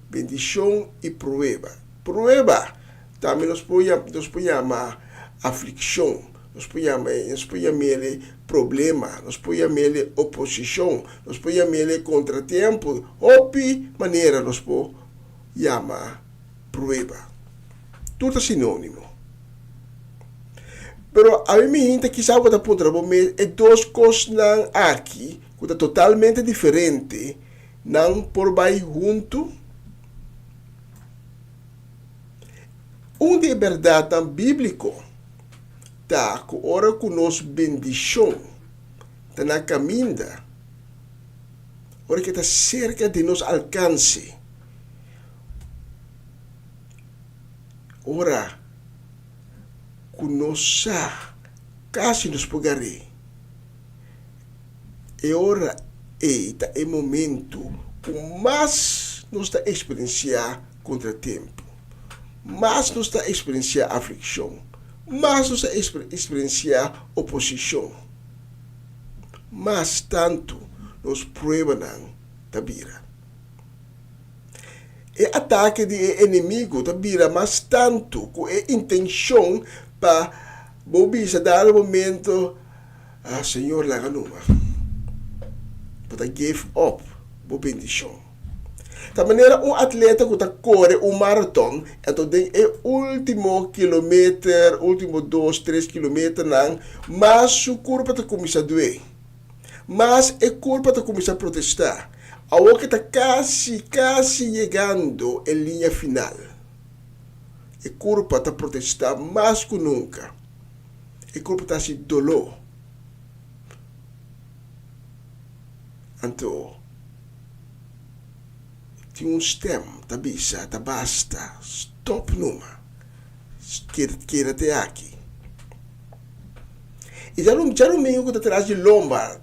Bendishon i prueba. Prueba tambe nos por nos por yama aflikshon, nos por yama nos por yam'el problema, nos por yam'el oposishon, nos por yam'el kontratiempo. Hopi manera nos por yama prueba. Tur ta sinónimo. Pero ami mi hinta kisa bo ta puntra bo mes e dos kosnan aki ku ta totalmente diferente nan por bai huntu? Un di e bèrdatnan bíbliko ta ku ora ku nos bendishon ta na kaminda, ora ku e ta serka di nos alkanse, ora ku nos sa kasi nos por gar'é, e ora ei ta e momentu ku mas nos ta eksperensiá kontratempu, mas nos ta eksperensiá aflikshon, mas nos ta eksperensiá oposishon, mas tantu nos pruebanan ta bira. E atake di e enemigu ta bira mas tantu ku e intenshon pa bo bisa dado momento, Ah, Señor, laga numa. Bo ta give up. bo bendishon. Ta manera un atleta ku ta kore un maraton, anto den e último kilometer, último dos, tres kilometernan, mas su kurpa ta kuminsá dué. Mas e kurpa ta kuminsá protestá. Awor ke ta kasi, kasi yegando e liña final, e kurpa ta protestá mas ku nunka. E kurpa ta hasi doló. Anto tin un stem ta bisa, Ta basta, stop numa, keda te aki. I djadumingu ku ta tras di lomba,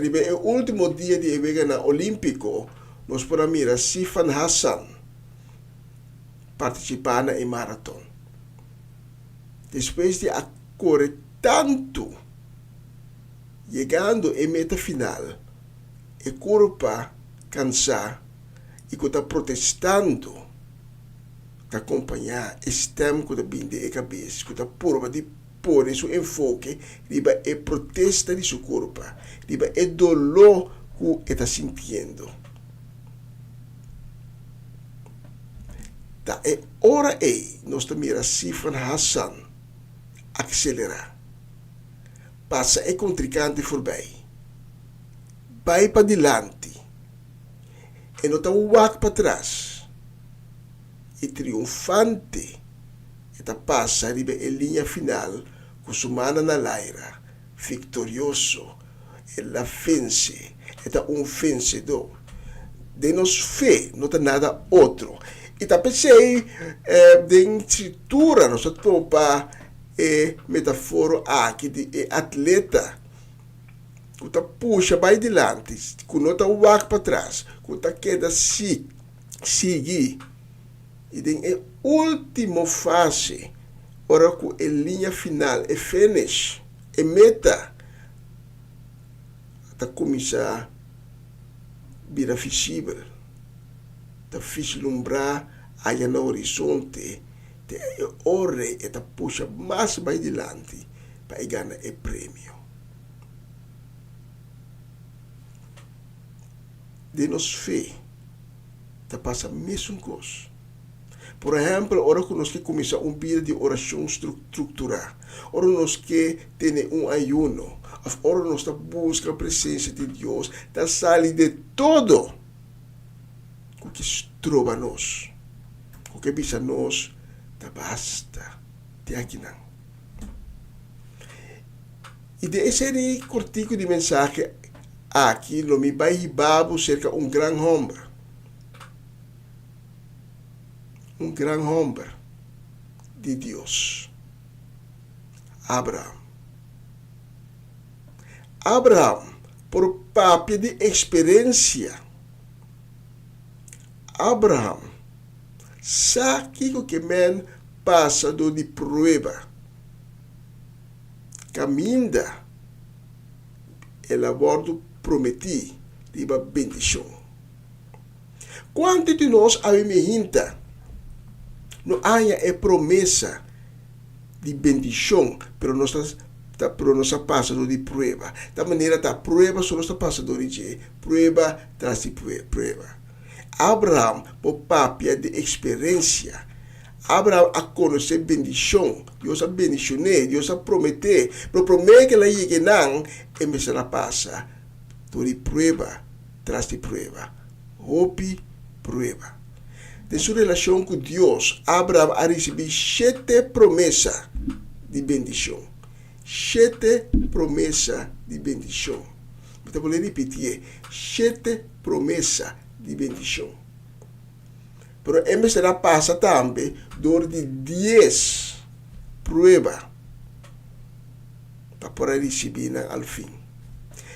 riba e ultimo dia di e Weganan Olímpiko, nos por a mira Sifan Hassan partisipá na e maraton. Despues di a kore tantu, Yegando e meta final, e kurpa kansá i ku ta protestando ta kompañá e stèm ku ta bini den e kabes ku ta purba di pone su enfoke riba e protesta di su kurpa, riba e doló ku e ta sintiendo. Ta e ora ei nos ta mira Sifan Hassan akselerá. Pasa e kontrinkante forbij. Bai padilanti. E no ta wak patras. I triunfante e ta pasa riba e liña final ku su mannan na laira, viktorioso. El a vense. E ta un vensedó. Den nos fe no ta nada otro. I ta p'esei den Skritura nos ta topa E metaforo aki di e atleta ku ta pusha bai dilanti, ku no ta wak patras, ku ta keda sigui i den e ultimo fase ora ku e liña final, e finish, e meta ta kuminsá bira visibel, ta vislumbrá aya na horizonte. Te e ora e ta pusha mas bai dilanti pa e gana e premio. Den nos fe ta pasa mesun kos. Por ehèmpel, ora ku nos ke kuminsá un bida di orashon strukturá, ora nos ke tene un ayuno òf ora nos ta buska presensia di Dios, ta sali de todo ku ke stroba nos. Ku ke bisa nos ta basta te akinan. I den e seri kortiku di mensahe aki lo mi bai hiba bo serka un gran hòmber. Un gran hòmber di Dios, Abraham. Abraham por papia di eksperensia. Abraham sa kiko ke men pasa dor di prueba. Kaminda el a wòrdu prometí riba bendishon. Kuantu di nos awe mihinta no haña e promesa di bendishon, pero nos ta pero nos a pasa dor di prueba? Ta manera ta prueba so nos ta pasa dor di dje, prueba tras di prueba. Abraham por papia di eksperensia. Abraham a konosé bendishon. Dios a bendishon'é, Dios a prometé. Pero promé ku el a yega einan, e mester a pasa dor di prueba tras di prueba, hopi prueba. Den su relashon ku Dios, Abraham a risibí shete promesa di bendishon. Shete promesa di bendishon. Mi ta bolbe ripitié, shete promesa di bendishon. Pero e mester a pasa tambe dor di dies prueba pa por a risibí nan al fin.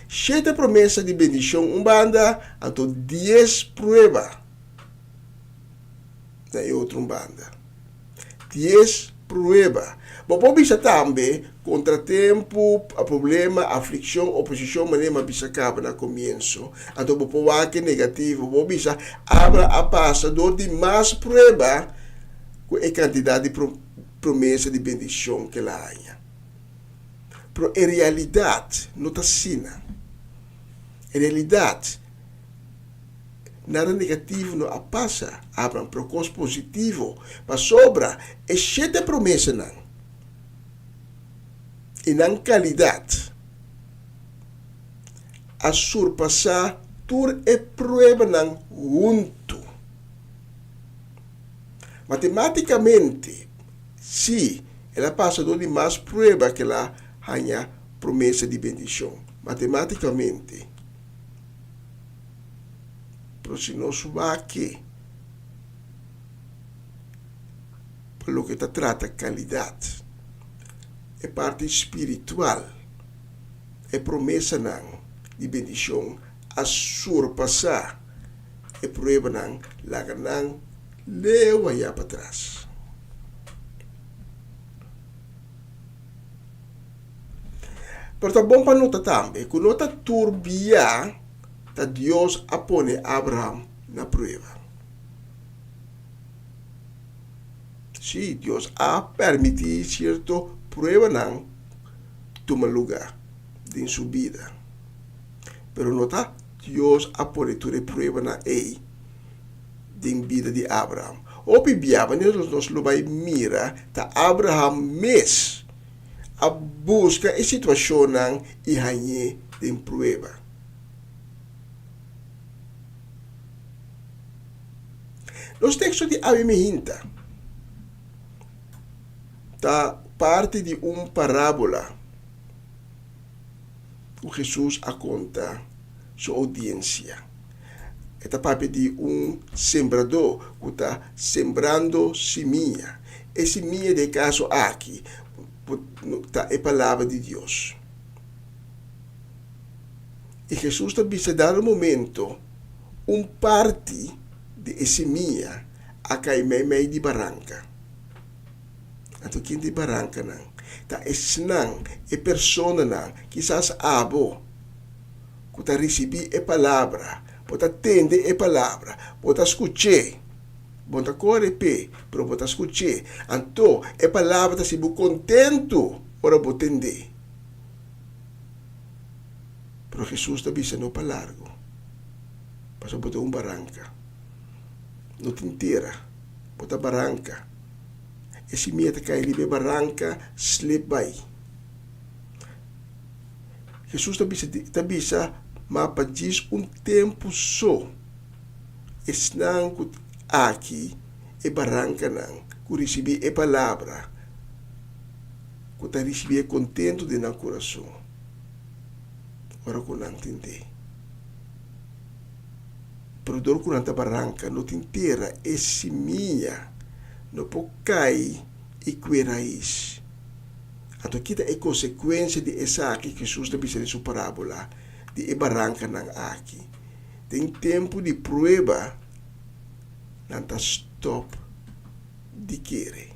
Shete promesa di bendishon un banda, anto dies prueba na e otro un banda. Dies prueba. Bo por bisa tambe kontratempu, problema, aflikshon, oposishon, manera mi a bisa kaba na komienso. Anto bo por wak e negativo. Bo por bisa, Abra a pasa dor di mas prueba ku e kantidat di promesa di bendishon ku el a haña. Pero e realidat no ta asina. E realidat. Nada negativo no a pasa Abraham, pero kos positivo, pasobra e shete promesanan i nan kalidat a surpasá tur e pruebanan huntu. Matemátikamente, sí, el a pasa dor di mas prueba ku el a haña promesa di bendishon. Matemátikamente. Pero si nos wak pa loke ta trata kalidat, e parti spiritual, e promesanan di bendishon a surpasá e pruebanan laga nan leu ayá patras. Pero ta bon pa nota tambe ku no ta tur bia ta Dios a pone Abraham na prueba. Sí, Dios a permití sierto pruebanan tuma lugá den su bida. Pero no ta Dios a pone tur e pruebanan ei den bida di Abraham. Hopi bia manera nos lo bai mira ta Abraham mes a buska e situashonnan i hañ'é den prueba. Nos teksto di awe mihinta ta parti di un parábola ku Hesus a konta su oudiensia. E ta papia di un sembradó ku ta sembrando simia. E simia den e kaso aki ta e Palabra di Dios. I Hesus ta bisa dado momento un parti di e simia a kai meimei di baranka. Anto ken ta e barankanan? Ta esnan, e personanan, kisas abo, ku ta risibí e palabra, bo ta tende e palabra, bo ta skuch'é, bo no ta kore p'e, pero bo ta skuch'é. Anto e palabra ta hasi bo kontentu ora bo tend'é. Pero Hesus ta bisa no pa largu, pasobra bo ta un baranka. No tin tera, bo ta baranka. E simia ta kai riba e baranka, slip bai. Hesus ta bisa ta bisa ma pa djis un tempu so esnan ku aki e barankanan ku risibí e palabra ku ta risibí e kontentu den nan kurason ora ku nan tend'é. Pero dor ku nan ta baranka no tin tera e simia no por kai i kue rais. Anto ki ta e konsekuensia di esaki? Hesus ta bisa den su parábola di e barankanan aki. Den tempu di prueba, nan ta stòp di kere.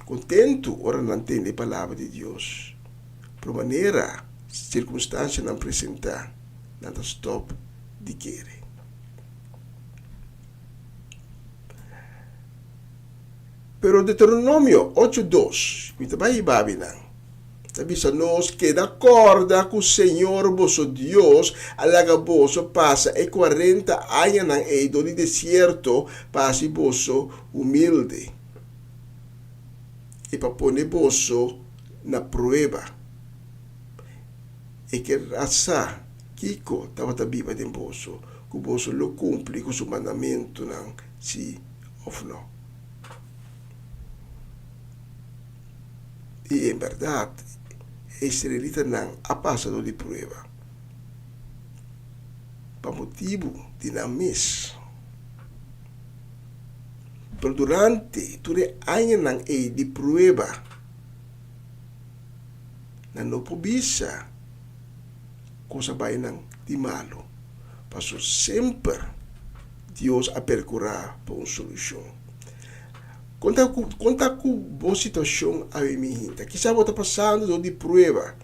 Kontentu ora nan tende e palabra di Dios, pero manera sirkunstansianan presentá, nan ta stòp di kere. Pero Deuteronomio ocho dos, mi ta bai hiba binan, ta bisa nos, Keda kòrda ku Señor boso Dios a laga boso pasa e kuarenta añanan ei dor di desierto pa hasi boso humilde i pa pone boso na prueba. E ke rasa kiko tabata biba den boso, ku boso lo kumpli ku su mandamentunan si òf no. I en bèrdat, e israelitanan a pasa dor di prueba pa motibu di nan mes. Pero durante tur e añanan ei di prueba, nan no por bisa kos a bai nan di malu, pasobra semper Dios a perkurá pa un solushon. Kon ta ku kon ta ku bo situashon awe mi hinta? Kisas bo ta pasando dor di prueba.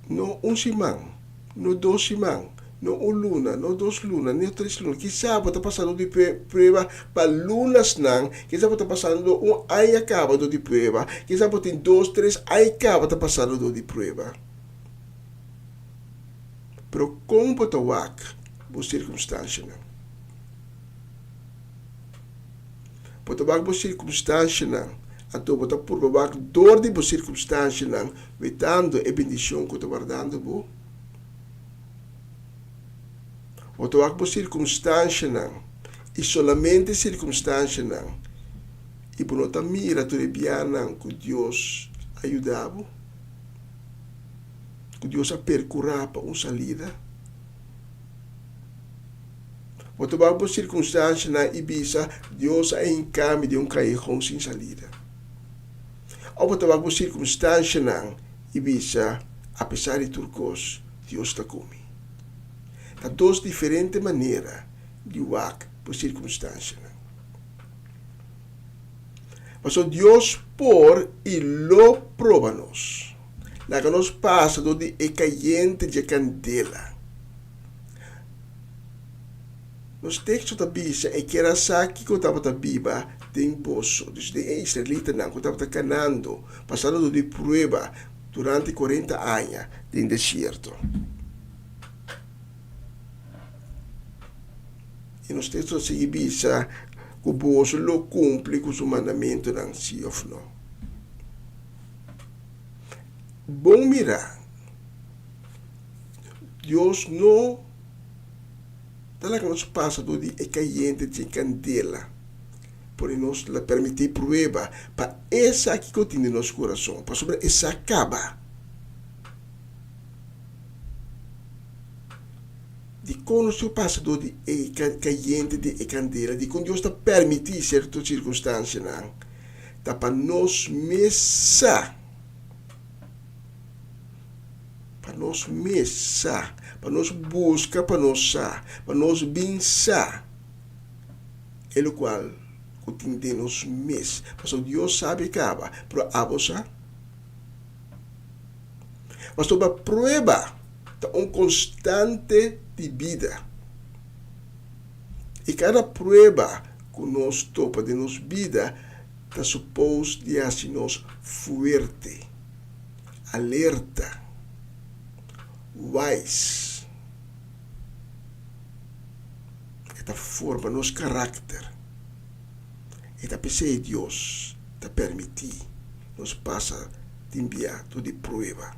No un siman, no dos siman, no un luna, no dos luna, ni tres luna. Kisas bo ta pasando di prueba pa lunasnan, kisas bo ta pasando un aña kaba dor di prueba, kisas bo tin dos, tres aña kaba ta pasando dor di prueba. Pero kon bo ta wak bo sirkunstanshanan? Bo ta wak bo sirkunstanshanan, anto bo ta purba wak dor di bo sirkunstanshanan, wetando e bendishon ku ta wardando bo? Bo ta wak bo sirkunstanshanan, i solamente sirkunstanshanan, i bo no ta mira tur e bianan ku Dios a yuda bo, ku Dios a perkurá pa un salida? Bo ta wak bo sirkunstanshanan i bisa, Dios a hinká mi den un kayehon sin salida. Òf bo ta wak bo sirkunstanshanan i bisa, Apesar di tur kos, Dios ta ku mi. Ta dos diferente manera di wak bo sirkunstanshanan. Pasobra Dios por i lo proba nos. Laga nos pasa dor di e kayente dje kandela. Nos teksto ta bisa e kier a sa kiko tabata biba den boso, dus den e israelitanan ku tabata kanando, pasando dor di prueba durante kuarenta aña den desierto. I nos teksto ta sigui bisa ku boso lo kumpli ku su mandamentunan, si òf no. Bon mirá, Dios no ta laga nos pasa dor di e kayente dje kandela, pone nos la permití prueba pa esaki ku tin den nos kurason, pasobra e sa kaba. Dikon nos tin ku pasa dor di e kayente di e kandela? Dikon Dios ta permití sierto sirkunstansianan? Ta pa nos mes sa. Pa nos mes sa. Pa nos buska pa nos sa. Pa nos bin sa e lokual ku tin den nos mes. Pasobra Dios sabi kaba, pero abo sa? Pasobra prueba ta un konstante di bida. I kada prueba ku nos topa den nos bida ta supos di hasi nos fuerte, alerta, wise. E ta forma nos karakter. E ta p'esei Dios ta permití nos pasa tin bia tur di prueba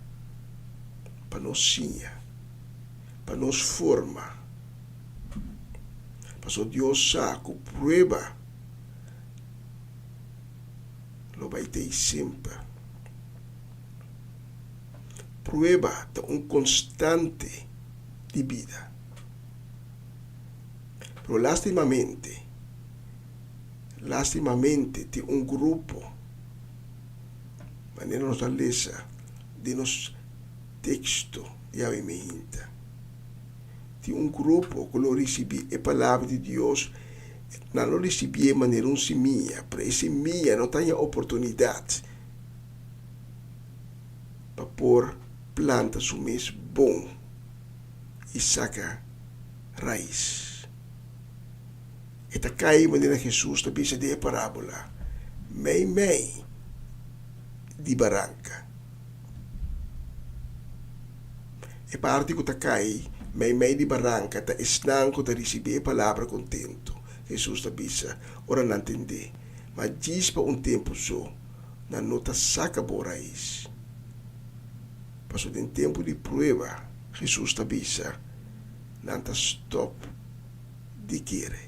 pa nos siña, pa nos forma. Pasobra Dios sa ku prueba lo bai t'ei semper. Prueba ta un konstante di bida. Pero lastimamente, lastimamente tin un grupo, manera nos a lesa den nos teksto di awe meinta, tin un grupo ku lo risibí e palabra di Dios, nan lo risibié manera un simia, pero e simia no ta haña oportunidat pa por planta su mes bon i saka rais. E ta kai manera Hesus ta bisa den e parábola, meimei di baranka. E parti ku ta kai meimei di baranka ta esnan ku ta risibí e palabra kontentu, Hesus ta bisa, ora nan tend'é. Ma djis pa un tempu so, nan no ta saka bon rais. Pasobra den tempu di prueba, Hesus ta bisa, nan ta stòp di kere.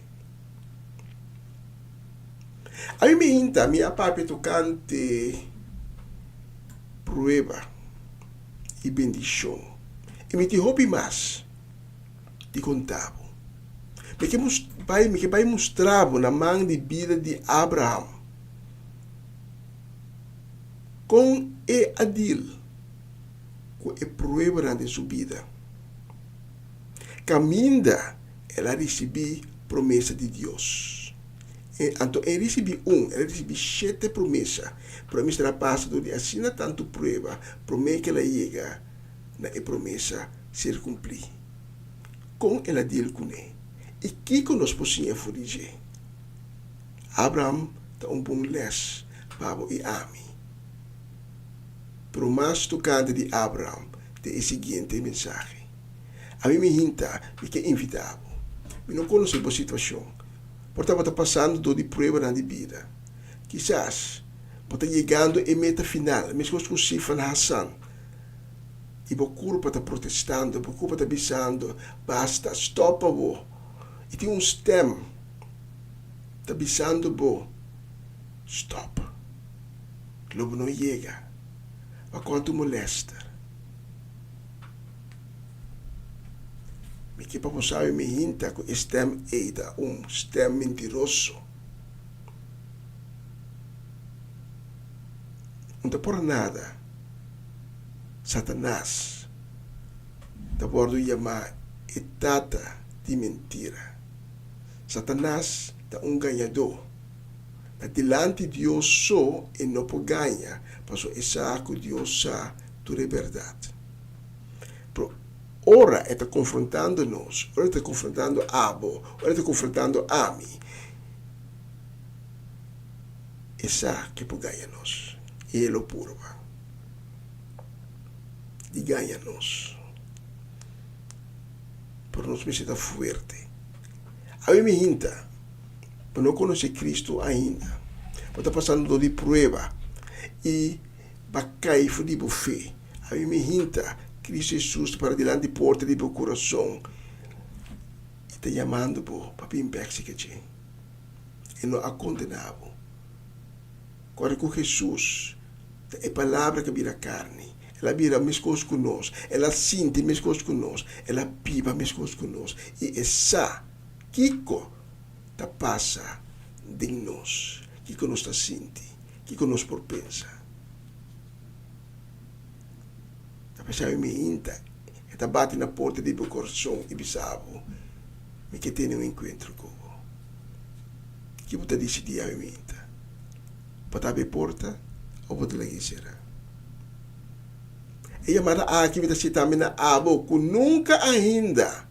Ami mi hinta, mi a papia tokante prueba i bendishon, i mi tin hopi mas di konta bo. Mi ke bai, mi ke bai mustra bo na man di bida di Abraham kon e a dil ku e pruebanan den su bida. Kaminda el a risibí promesa di Dios. E, anto e risibí un, el a risibí shete promesa, pero e mester a pasa dor di asina tantu prueba promé ku el a yega na e promesa ser kumplí. Kon el a dil kuné? I kiko nos por siña for di dje? Abraham ta un bon lès pa bo i ami. Pero mas tokante di Abraham den e siguiente mensahe. Ami mi hinta, mi ke invitá bo. Mi no konosé bo situashon. Por ta bo ta pasando dor di pruebanan di bida. Kisas bo ta yegando e meta final, meskos ku Sifan Hassan, i bo kurpa ta protestando, bo kurpa ta bisando, Basta, stòp awor. I tin un stèm ta bisando bo, Stòp. Lo bo no yega. Pa kuantu molèster. Mi ke pa bo sabi mi hinta ku e stèm ei ta un stèm mentiroso. Un ta por nada Satanas ta wòrdu yamá e tata di mentira. Satanas ta un gañadó. Na dilanti Dios so e no por gaña, pasobra e sa ku Dios sa tur e bèrdat. Pero ora e ta konfrontando nos, ora e ta konfrontando abo, ora e ta konfrontando ami, e sa ke por gaña nos i e lo purba di gaña nos. Pero nos mester ta fuerte. Awe mi hinta, bo no konosé Cristo ainda, bo ta pasando dor di prueba i Ba kai for di bo fe. Ami mi hinta, Cristo Jesus ta para dilanti porta di bo curason y ta yamando bo pa bin bek si caché. E no a condena bo. Corda cu Jesus ta e Palabra cu a bira carni. El a bira mescos cu nos. El a sinti mescos cu nos. El a biba mescos cu nos. Y e sa kico ta pasa den nos, kico nos ta sinti. Kiko nos por pensa? Ta p'esei mi hinta e ta bati na porta di bo korason i bisa bo, Mi ke tene un enkuentro ku bo. Ki bo ta disidí awe mi hinta? Bo ta habri e porta òf bo ta lag'é sera? E yamada aki mi ta hasi tambe na abo ku nunka ainda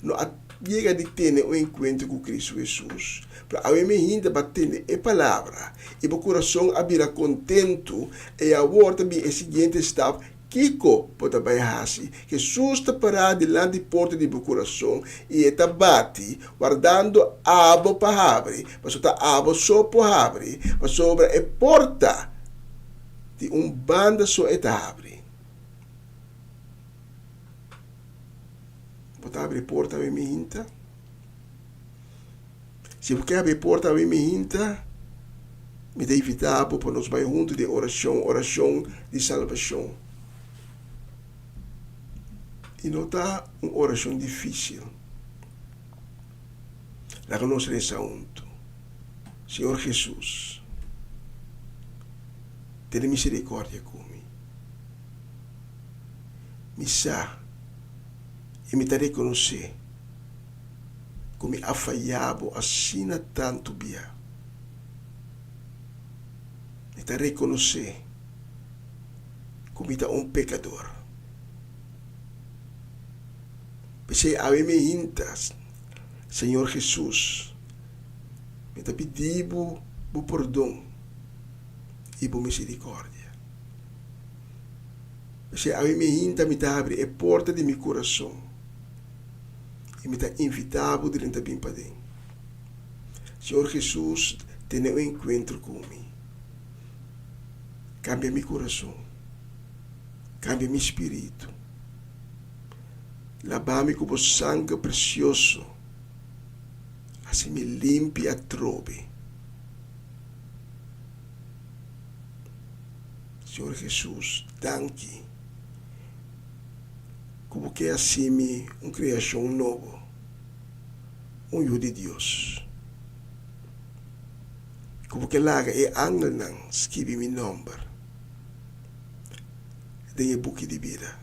no a yega di tene un enkuentro ku Kristu Hesus. Pero awe mi hinta pa tende e palabra i bo kurason a bira kontentu, i awor ta bin e siguiente stap, kiko bo ta bai hasi? Hesus ta pará dilanti porta di bo kurason i e ta bati, wardando abo pa habri, pasobra ta abo so por habri, pasobra e porta di un banda so e ta habri. Bo ta abri porta awe mi hinta? Si bo ke abri porta awe mi hinta, mi ta invita bo pa nos bai huntu den orashon, orashon di salbashon. I no ta un orashon difisil. Laga nos resa huntu. Señor Jesus, tene misericordia ku mi. Mi sa i mi ta rekonosé ku mi a fayá bo asina tantu bia. Mi ta rekonosé ku mi ta un pekador. P'esei awe mi hinta, Señor Hesus, mi ta pidi bo bo pordon i bo miserikòrdia. P'esei awe mi hinta mi ta habri e porta di mi kurason i mi ta invitá bo drenta bin paden. Señor Hesus, tene un enkuentro ku mi. Kambia mi kurason. Kambia mi spiritu. Laba mi ku bo sanger presioso. Hasi mi limpi atrobe. Señor Hesus, danki ku bo ke hasi mi un kreashon nobo, un yu di Dios. Ku bo ke laga e angelnan skibi mi nòmber den e buki di bida.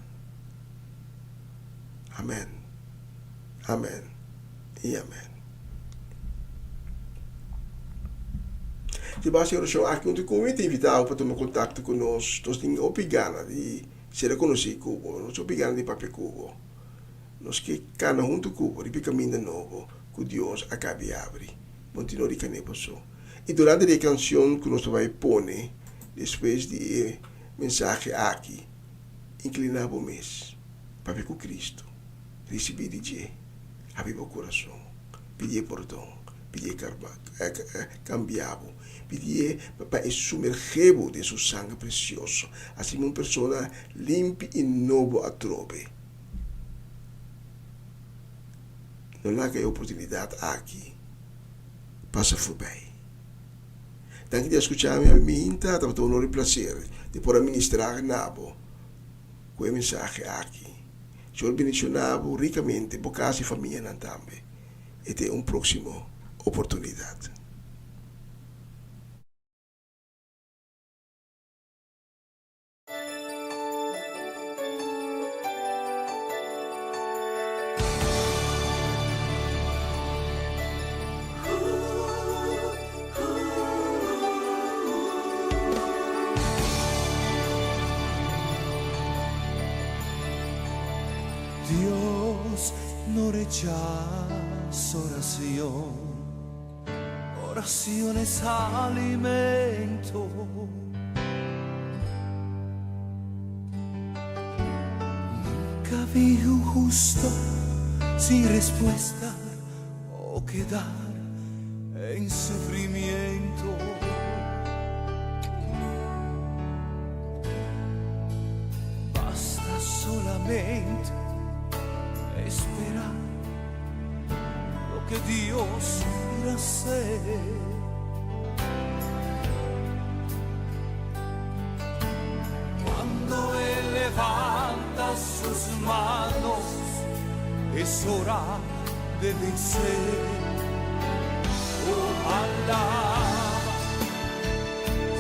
Amèn, amèn i amèn. Si bo a hasi orashon aki huntu ku mi, ta invitá bo pa tuma kontakto ku nos. Nos tin hopi gana di sera konosí ku bo. Nos hopi gana di papia ku bo. Nos ke kana huntu ku bo riba e kaminda nobo ku Dios a kabi abri. Bo tin no di kane boso. I durante di e kanshon ku nos ta bai pone despues di e mensahe aki, inkliná bo mes, papia ku Kristu. Risibí di dje. Habri bo kurason. Pidié pordon. Pidié kambia bo. Pidié pa e sumergé bo den su sanger presioso. Asina un persona limpi i nobo atrobe. No laga e oportunidat aki pasa forbij. Danki di a skucha mi. Ami Minta tabata un honor i plaser di por a ministrá na bo ku e mensahe aki. Señor bendiciona bo ricamente, bo casa y famianan tambe. E te un proximo oportunidad. Dios no rechaza oración, oración es alimento. Nunca vi un justo sin respuesta o quedar en sufrimiento. Basta solamente esperar lo que Dios irá hacer. Cuando Él levanta sus manos, es hora de vencer. Oh, alaba,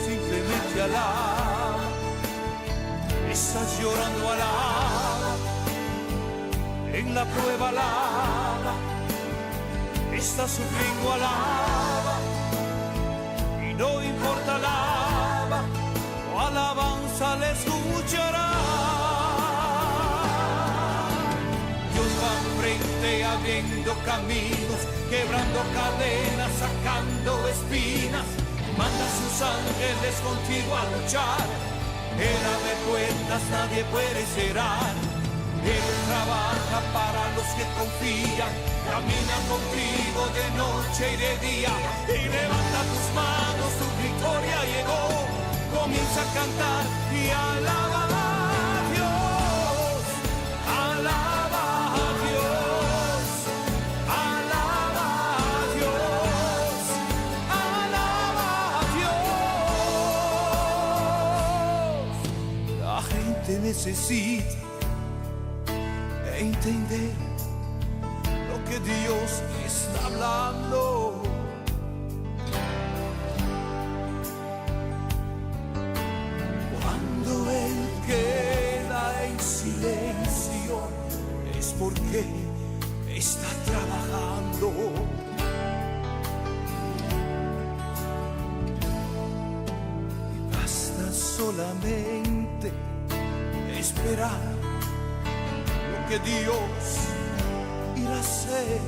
simplemente alaba. Estás llorando, alaba. En la prueba, alaba. Estás sufriendo, alaba. Y no importa, alaba. Tu alabanza le escuchará. Dios va frente abriendo caminos, quebrando cadenas, sacando espinas. Manda a sus ángeles contigo a luchar. Él abre puertas, nadie puede cerrar. Él trabaja para los que confían. Camina contigo de noche y de día. Y levanta tus manos, tu victoria llegó. Comienza a cantar y alaba a Dios. Alaba a Dios. Alaba a Dios. Alaba a Dios. La gente necesita entender lo que Dios está hablando. Cuando Él queda en silencio es porque está trabajando. Y basta solamente esperar lo que Dios irá a hacer.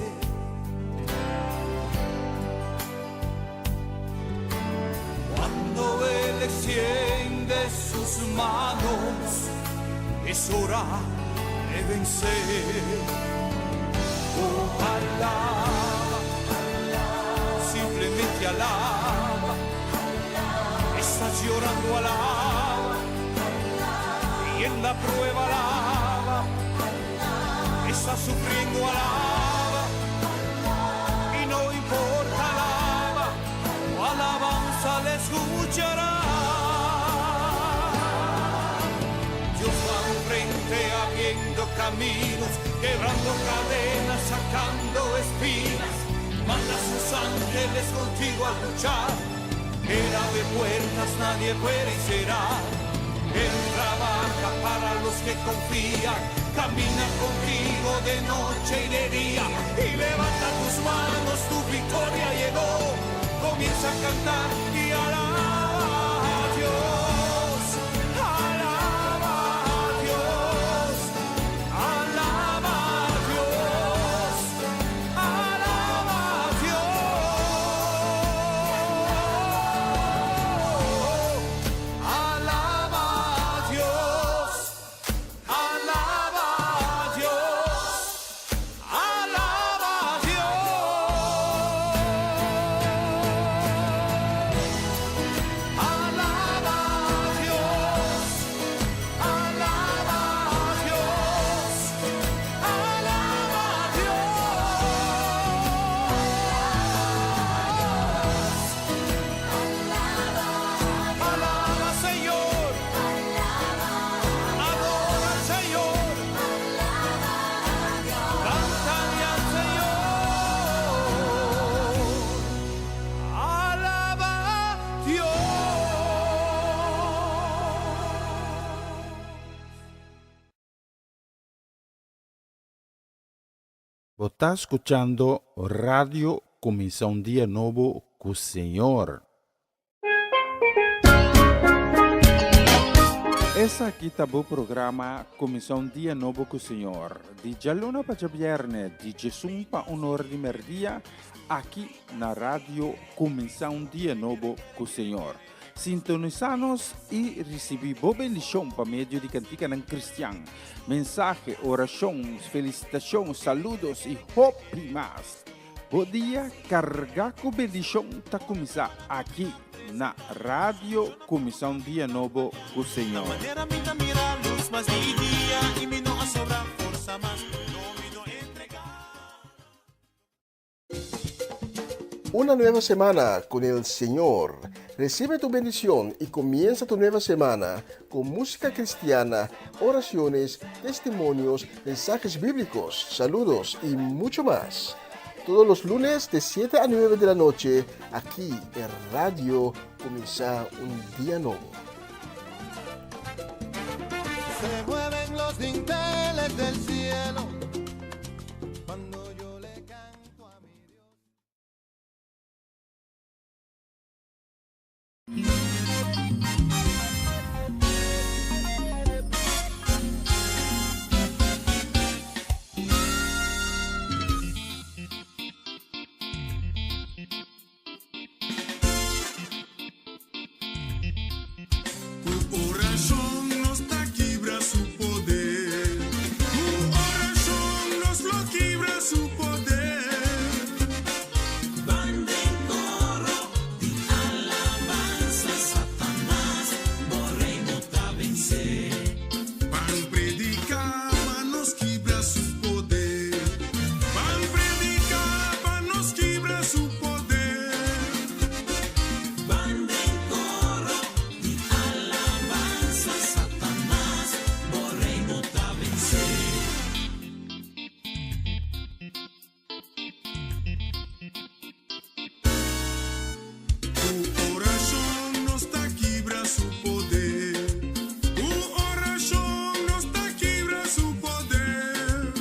Cuando Él extiende sus manos, es hora de vencer. Oh, alaba, simplemente alaba. Estás llorando, alaba. Y en la prueba, alaba. Estás sufriendo, alaba. Y no importa, alaba. Tu alabanza le escuchará. Dios va al frente abriendo caminos, quebrando cadenas, sacando espinas. Manda a sus ángeles contigo a luchar. Él abre puertas, nadie puede cerrar. Él trabaja para los que confían, camina contigo de noche y de día. Y levanta tus manos, tu victoria llegó. Comienza a cantar y alaba a Dios. Alaba a Dios. Alaba a Dios. Alaba a Dios. Alaba a Dios. Alaba a Dios. Bo ta skuchando Radio Kuminsá un Dia Nobo ku Señor. Esaki ta bo programa Kuminsá un Dia Nobo ku Señor, di djaluna pa djabièrnè, di djesun pa un ora di mèrdia, aki na Radio Kuminsá un Dia Nobo ku Señor. Sintonisá nos i risibí bo bendishon pa medio di kantikanan kristian, mensahe, orashon, felisitashon, saludos i hopi mas. Bo dia kargá ku bendishon ta kuminsá aki na Radio Kuminsá un Dia Nobo ku Señor. Una nueva semana con el Señor. Recibe tu bendición y comienza tu nueva semana con música cristiana, oraciones, testimonios, mensajes bíblicos, saludos y mucho más. Todos los lunes de 7 a 9 de la noche, aquí en Radio Comienza un Día Nuevo. Se mueven los dinteles del cielo cuando yo le canto a mi Dios. Ku orashon nos ta kibra su poder. Ku orashon nos lo kibra su poder. Ban den koro di alabansa, Satanas, bo reino ta vensé. Ban prediká pa nos kibra su poder. Ban prediká pa nos kibra su poder. Ban den koro di alabansa, Satanas, bo reino ta vensé. Ku orashon nos ta kibra su poder. Ku orashon nos ta kibra su poder.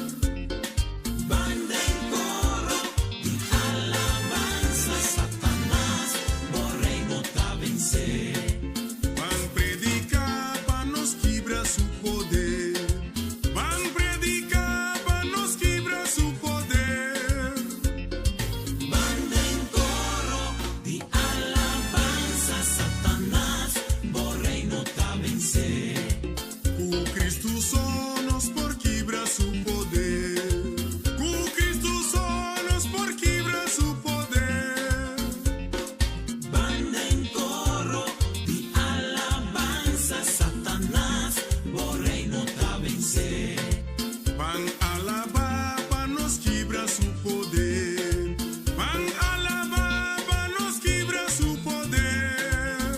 Ban den koro di alabansa, Satanas, bo reino ta vensé. Ban prediká pa nos kibra su poder. Ban prediká pa nos kibra su poder. Ban den koro di alabansa, Satanas, bo reino ta vensé. Ku Kristu so nos por kibra su poder. Ku Kristu so nos por kibra su poder. Ban den koro di alabansa, Satanas, bo reino ta vensé. Ban alabá pa nos kibra su poder. Ban alabá pa nos kibra su poder.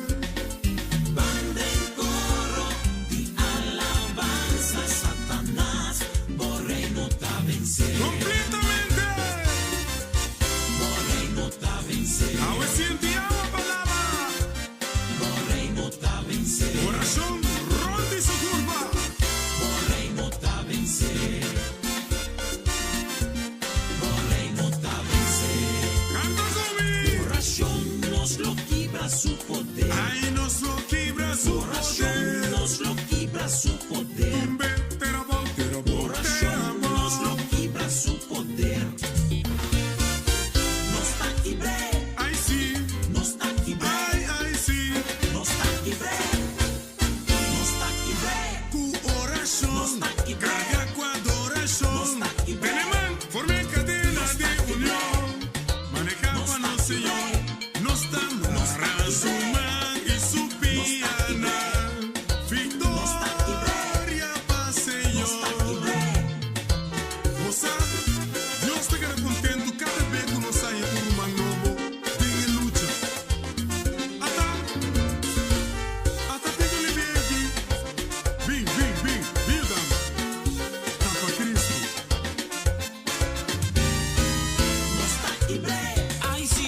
Ban den koro di alabansa, Satanas, bo reino ta vensé. Kompletamente. Bo reino ta vensé. Awe sinti awa palabra. Bo reino ta vensé. Orashon rònt di su kurpa. Bo reino ta vensé. Bo reino ta vensé. Kanta ku mi. Orashon nos lo kibra su poder. Ai, nos lo kibra su Orashon poder. nos lo kibra su poder. Tumbe, terabou, terabou, Orashon nos lo kibra su poder. Nos ta kibr'é, Ai, si. nos ta kibr'é, Ai, ai, si. nos ta kibr'é, nos ta kibr'é. Ku orashon. Nos ta kibr'é. Karga ku adorashon. Nos ta kibr'é. Tene man, forma kadena Nos de ta kibr'é. union. Manehá Nos pa ta nos Señor. Nos ta mara su man i su Nos ta pianan. Nos ta kibr'é. Viktoria pa Nos ta Señor. kibr'é. Mosa, Dios ta keda kontentu kada bes ku nos haña un ruman nobo den lucha. Ata, ata tengo liberti. Bin, bin, bin, bin, dama. Ta pa Kristu. Nos ta kibr'é. Ai, si.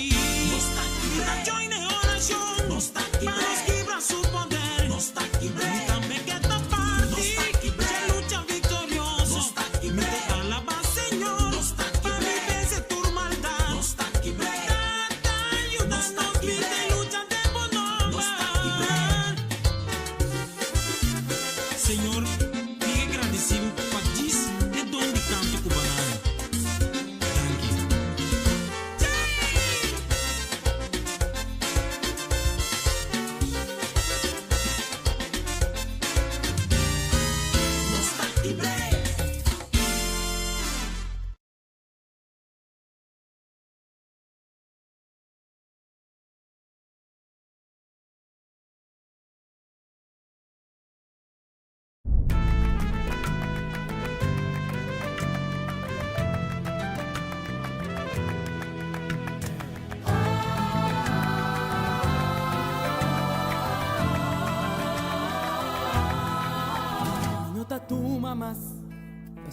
Nos ta kibr'é. Join den orashon. Nos ta Pa nos kibr'é. kibra su poder. Nos ta kibr'é. Mi tambe ke ta parti. Nos ta kibr'é. Dje lucha viktorioso. Nos ta kibr'é. Mi ta alabá Señor.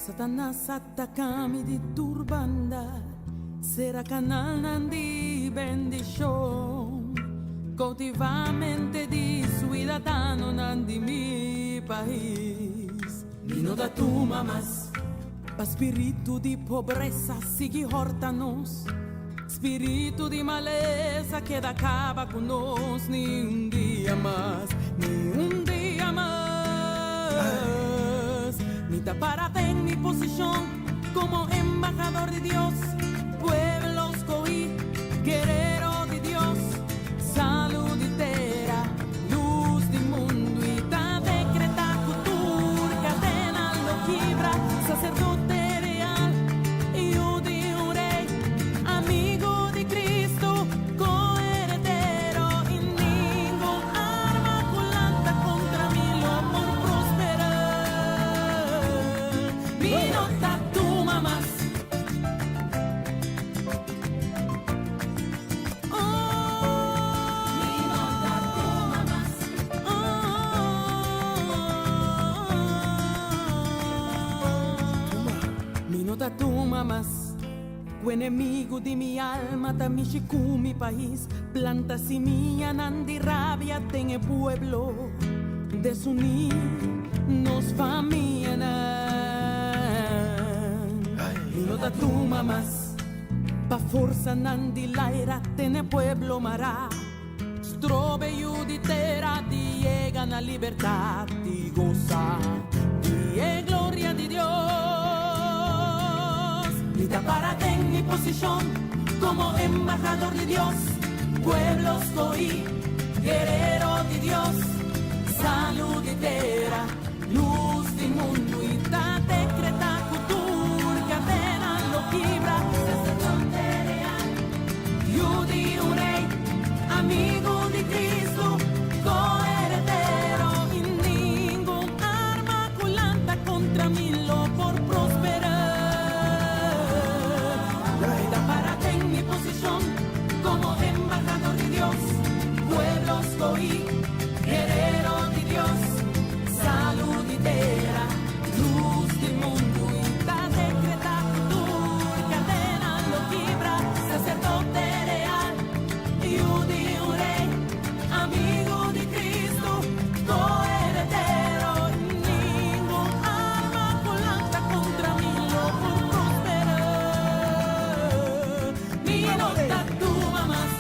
Satanas ataká mi di tur banda, sera kanalnan di bendishon, koutivá mente di suidadanonan di mi pais. Mi no ta tuma mas pa spiritu di pobresa sigui hòrta nos, spiritu di malesa keda kaba ku nos, ni un dia mas, ni un dia mas. Mi ta para den mi posishon komo embahador di Dios, pueblo skohí, guerero di Dios, salu di tera, lus di mundu i ta dekretá ku tur kadena lo kibra, saserdote real, yu di un rei, amigu di Kristu, koheredero, i ningun arma ku lanta kontra mi lo por prosperá. Mi no ta tuma mas. Mi no ta tuma mas. Mi no ta tuma mas. Ku enemigu di mi alma ta mishi ku mi pais, planta simianan di rabia den e pueblo, desuní nos famianan. Mi no ta tuma mas. Pa forsanan di laira tene pueblo mará, strobe yu di tera di yega na libertad i gosa di e gloria di Dios. Mi ta para den mi posishon komo embahador di Dios, pueblo skohí, guerero di Dios, salu di tera. Lus di mundu i ta dekretá ku tur kadena lo kibra. Saserdote real, yu di un rei, amigu di Kristu, koheredero, i ningun arma ku lanta kontra mi lo por prosperá. Mi ta para den mi posishon komo embahador di Dios, pueblo skohí, guerero di Dios. Salu di tera, lus di mundu i ta dekretá ku tur kadena lo kibra. Saserdote real, yu di un rei, amigu di Kristu, koheredero, ningun arma ku lanta kontra mi lo por prosperá. Mi no ta tuma mas.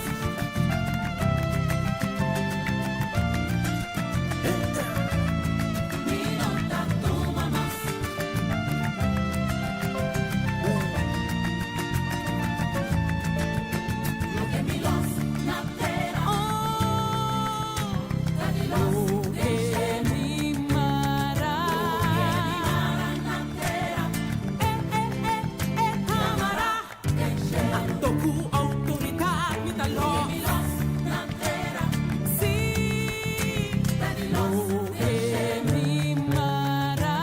Anto ku outoridat mi ta los. Sí, loke mi mara.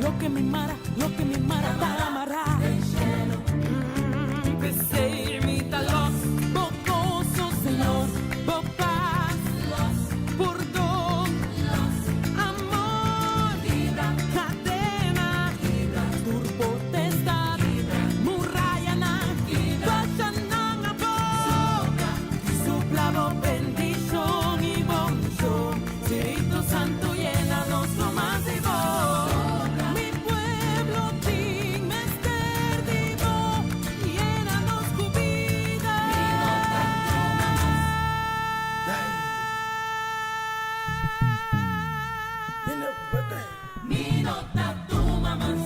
Loke mi mara, loke mi mara ta mara. P'esei mi ta los. Bo goso, Señor, bo pas, pordon, amor, kadena, tur potestad, murayanan, bashanan abou. Supla bo bendishon i bo unshon, Spiritu Santu yena nos ku mas di bo. Mi pueblo tin mester di bo, yena nos ku bida. Mi no ta tuma mas.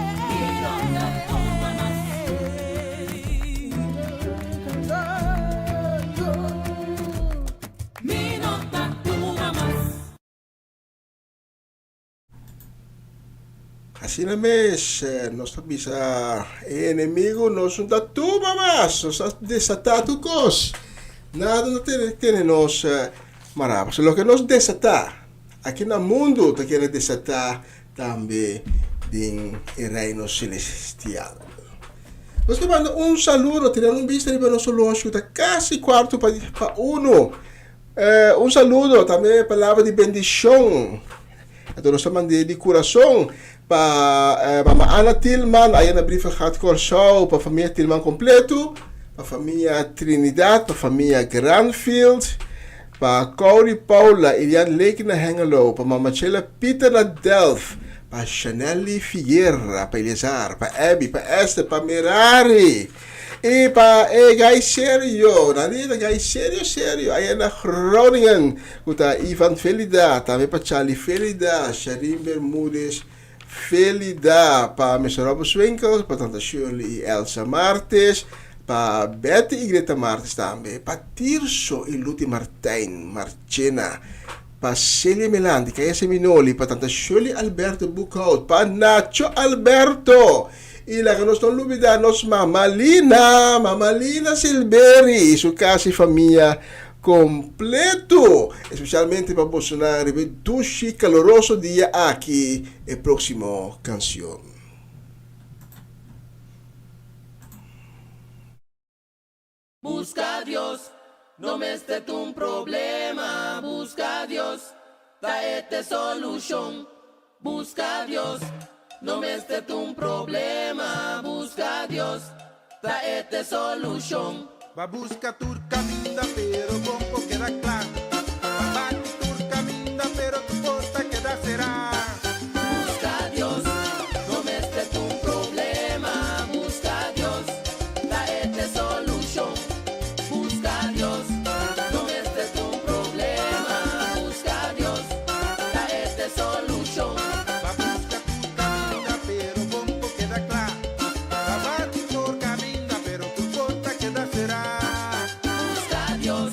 Mi no ta tuma mas. Mi no ta tuma mas. Asina mes, nos ta bisa e enemigo nos no ta tuma mas, nos a desatá tur kos. Nada no tene tene nos mará. Pasobra loke nos desatá aki na mundu ta keda desatá tambe den e reino selestial. Nos ta manda un saludo, tira un bista riba nos oloshi ku ta kasi kuarto pa pa uno. Un saludo, tambe palabra di bendishon. Anto nos ta mand'é di kurason pa Mama Ana Tilman aya na Brievengat Kòrsou, pa famia Tilman kompletu, pa famia Trinidad, pa famia Granfield, pa Cory Paula, Ilian Lake na Hengelo, pa Mama Chela Pieter na Delft, pa Shanelly Figuera, pa Eleazar, pa Abby, pa Esther, pa Merari. I pa e gai serio, nan di ta gai serio serio, aya na Groningen, ku ta Ivan Felida, tambe pa Charlie Felida, Sharin Bermudez Felida, pa Mister Robert Swinkels, pa Tanta Shirley i Elsa Martes, pa Betty i Greta Martes tambe, pa Tirso i Luti Martijn Marchena, pa Celia Melanti, Kaya Seminoli, pa Tanta Shirley Alberto Boekhout, pa Nacho Alberto, I laga nos no lubida nos Mama Lina, Mama Lina Silberi i su kas i famia kompleto. Espesialmente pa bosonan riba e dushi kaloroso dia aki e próksimo kansion. Buska Dios, no mester ta un problema Buska Dios, ta e t'e solushon Buska Dios, no mester ta un problema Buska Dios, ta e t'e solushon. Ba buska tur kaminda pero bon por keda kla Ba bati tur kaminda pero tur porta keda será. Buska Dios, no mester ta un problema Buska Dios, ta e t'e solushon Buska Dios, no mester ta un problema Buska Dios, ta e t'e solushon. Ba buska tur kaminda pero bon por keda kla Ba bati tur kaminda pero tur porta keda será. Buska Dios,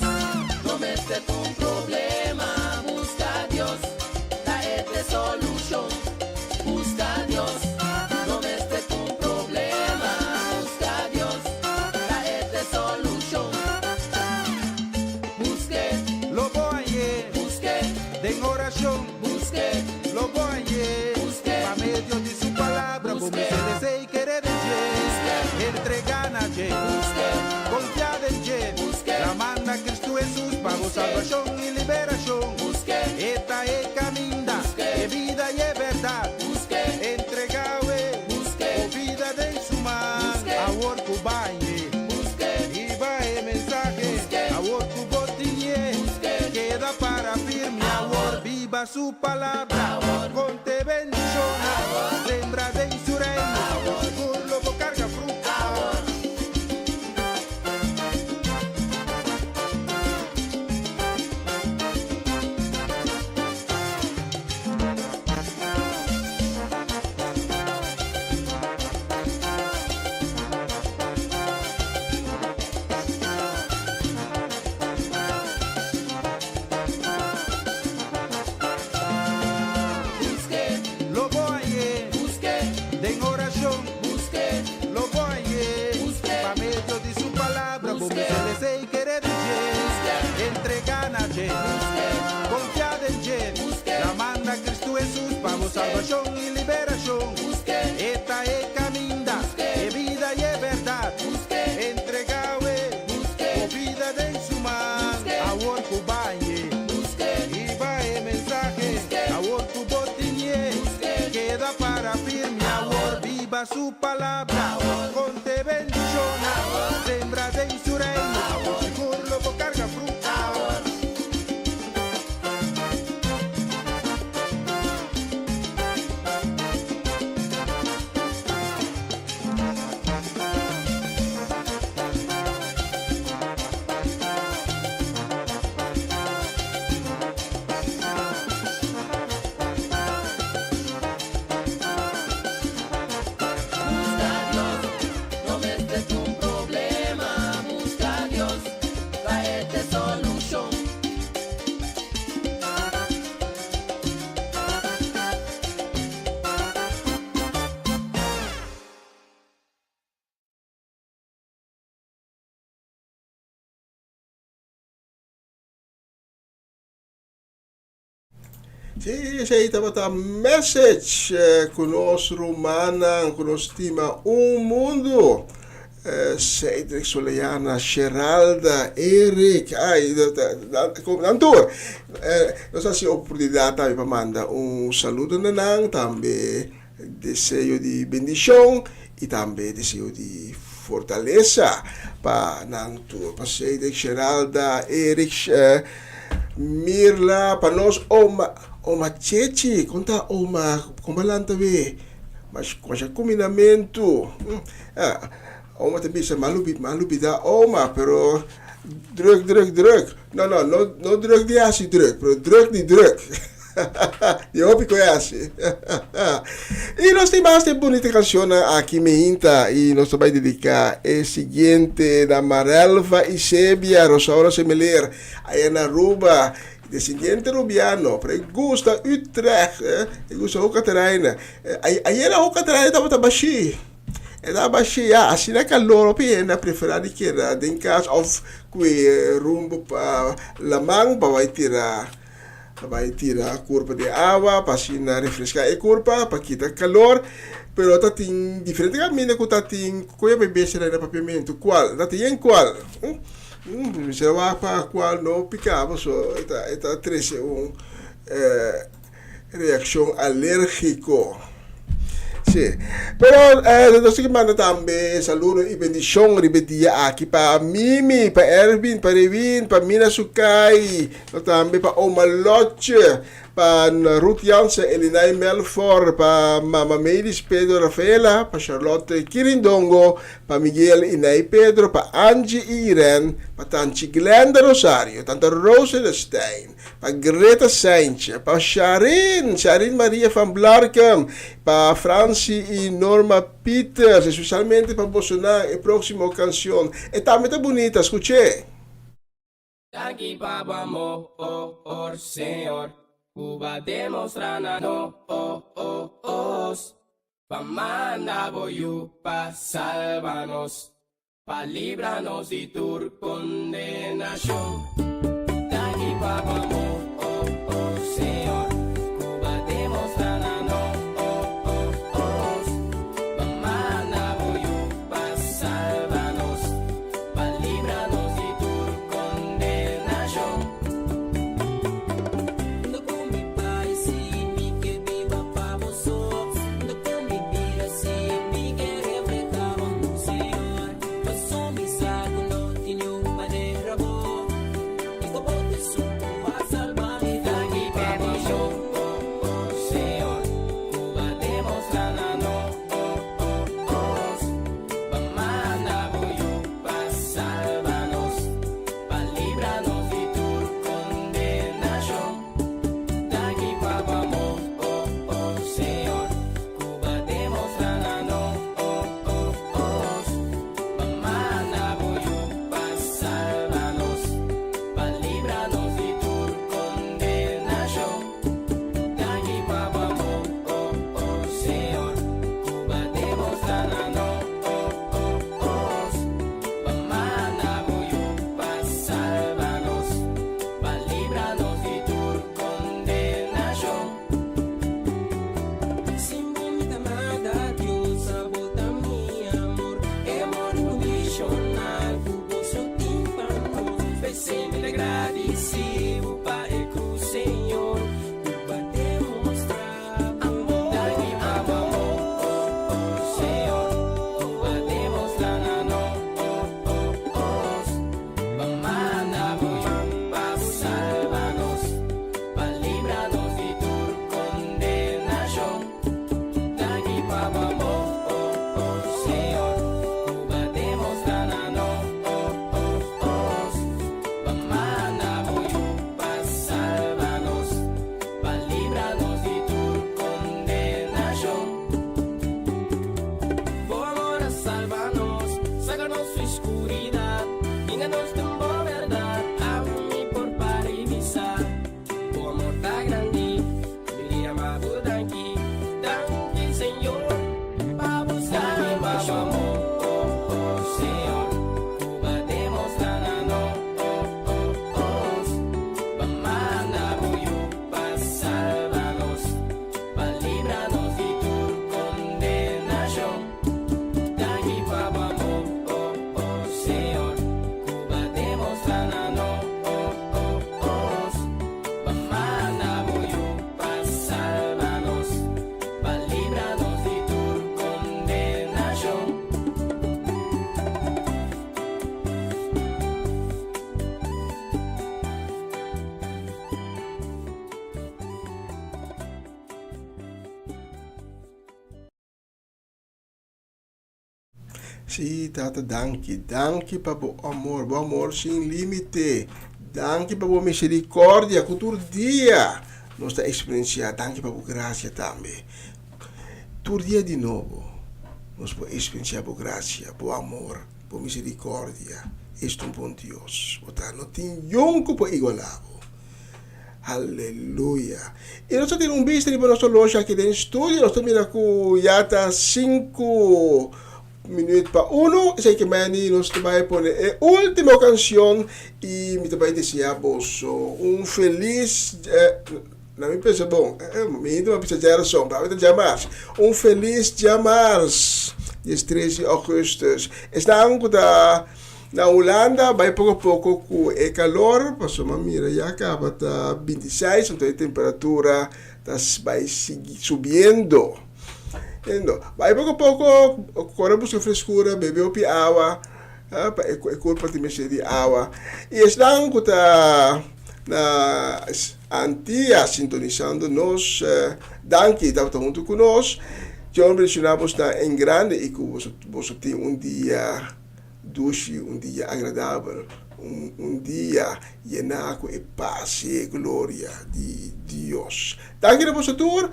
no mester ta un problema Buska Dios, ta e t'e solushon Buska Dios, no mester ta un problema Buska Dios, ta e t'e solushon Busk'e, Lo bo hañ'é. Busk'e, Den orashon. Busk'e, Lo bo hañ'é. Busk'e, Pa medio di su palabra bo Busk'e, mester desea i kere den dje. Busk'e, Entregá na dje. Busk'e, Konfiá den dje. Busk'e, La manda Kristu Hesus pa bo Busk'e, salbashon i liberashon. Busk'e, E ta e kaminda, Busk'e, e bida i e bèrdat. Busk'e, Entregá awe Busk'e, bo bida den su man. Busk'e, Awor ku bañ'e Busk'e, riba e mensahe. Busk'e, Awor ku bo tin'e, Busk'e, keda para firme. Awor biba su palabra, Awor, konte bendishonnan. Awor, Sembra den su reino, Awor, sigur lo bo karga fruta. Awor. Busk'é. Lo bo hañ'é. Busk'é. Den orashon. Busk'é. Lo bo hañ'é. Busk'é. Pa medio di su palabra bo Busk'é. mester les'é i kere di dje. Busk'é. Entregá na dje. Busk'é. Konfiá den dje. Busk'é. La manda Kristu Hesus pa bo Busk'é. salbashon i liberashon. Busk'é. E ta e kaminda, Busk'é. e bida i e bèrdat. Busk'é. Entregá awe Busk'é. bo bida den su man. Busk'é. Awor ku bañ'é. Busk'é. Riba e mensahe. Busk'é. Awor ku bo tin'é. Busk'é. Keda para firme awor. Biba su palabra. Konte bendishonnan. Sembra den su reino. Sigur lo bo karga fruta. Buska Dios, no mester ta un problema Buska Dios, ta e t'e solushon. Sí, esei tabata message ku nos rumannan ku nos stima un mundu. Cedric, Soleana, Sheralda, Eric, ay, nan tur. Nos a hasi oportunidat tambe pa manda un saludo na nan, tambe deseo di bendishon i tambe deseo di fortalesa pa nan tur. Pa Cedric, Sheralda, Eric, Mirla, pa nos oma, oma Chechi, kon ta oma, kon bo a lanta be? Masha kuminamentu. Oma ta bisa, m'a lubida oma, pero druk, druk, druk. No, no, no, no druk di hasi druk, pero druk di druk. Di hopi ku e hasi. I nos tin mas di bunita kanshonnan aki mihinta i nos ta bai dediká e siguiente na Marelva Isebia, Rosaura Semeler, aya na Aruba, desendiente Rubiano, pero e gusta Utrecht, e gusta Hoek Catharijne. Ayera Hoek Catharijne tabata bashí. E ta bashí, ya, asina kalor hopi hende a preferá di keda den kas òf kue rumbo pa laman pa bai tira pa bai tira kurpa den awa pa asina refreská e kurpa pa kita kalor. Pero ta tin diferente kaminda ku ta tin ku ya bebe esei na papiamentu. Kual? Ta tin yen kual. Mester wak pa kual no pika pasobra e ta trese un Reaccion alergico. Sí. Pero eh, nos tin que manda tambe saludo y bendición riba e dia aki pa Mimi, pa Erwin, pa Rewin, pa Mina Sukai, no tambe pa Oma Lotje, pa Ruth Jansen, Elinay Melfor, pa Mama Melis Pedro Rafaela, pa Charlotte Kirindongo, pa Miguel y Nay Pedro, pa Angie y Irene, pa Tanchi Glenda Rosario, Tanta Rose Celestijn, Pa Greta Saintje, pa Sharin, Sharin Maria van Blarkum, pa Franci y Norma Pieters, especialmente pa bosonan e proximo cancion. E tambe ta bunita, scuch'e! Danki pa bo amor, Señor, ku bo a demostra na nos, pa manda bo Yu pa salba nos. Pa libra nos di tur kondenashon. Danki pa bo amor, oh, oh, Señor, ku bo a demostra na nos. Pa manda bo Yu pa salba nos, pa libra nos di tur kondenashon. Unda ku mi bai si mi ke biba pa bo so? Unda ku mi bira si mi ke reflehá bo amor, Señor? Paso mi sa ku no tin niun manera bo, i ku bo ta esun ku a salba. Sí, Tata, danki. Danki pa bo amor, bo amor sin límite. Danki pa bo misericordia ku tur dia nos ta eksperensiá. Danki pa bo grasia tambe. Tur dia di nobo nos por eksperensiá bo grasia, bo amor, bo misericordia. Esta un bon Dios bo ta. No tin yun ku por igualá bo. Aleluya. I nos ta tene un bista riba nos horloge aki den studio. Nos ta mira ku ya ta sinku minuut pa uno. Esei ke meni nos ta bai pone e ultimo kanshon i mi ta bai deseá boso un felis, na mi pensa bon, mi hende a bisa djarason, pero awe ta djamars. Un felis djamars, diestres di ògùstùs. Esnan ku ta Na Hulanda bai poko poko ku e kalor pasobra mi mira ya kaba ta 26 anto e temperatura ta bai sigui subiendo. Endo bai poko poko kore buska freskura bebe hopi awa pa e kurpa tin mester di awa i esnan ku ta na Antia sintonisando nos danki tabata huntu ku nos. Dios bendiciona bosnan en grande i ku boso tin un dia Dushi, un dia agradabel, un dia yená ku e pas i e gloria di Dios. Danki na boso tur.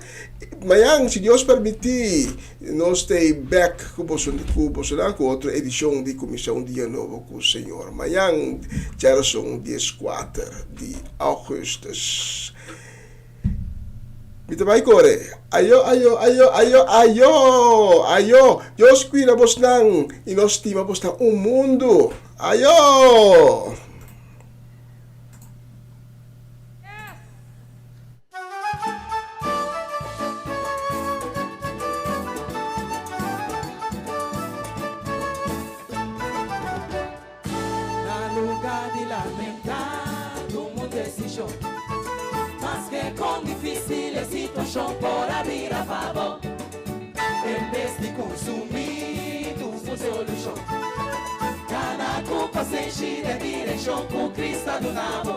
Mañan, si Dios permití, nos ta ei bèk ku boso, ku bosonan ku otro edishon di Kuminsá un Dia Nobo ku Señor. Mañan, djarason dieskuater di ougùstùs. Mi ta bai kore. Ayo, ayo, ayo, ayo, ayo, ayo. Dios cuida bosnan y nos stima bosnan un mundo. Ayo! Na lugá di lamentá tuma un desishon, maske kon difísil e situashon por a bira pa bo. En bes di konsumí, tuma un solushon. Kana ku pasenshi den direkshon ku Kristu a duna bo.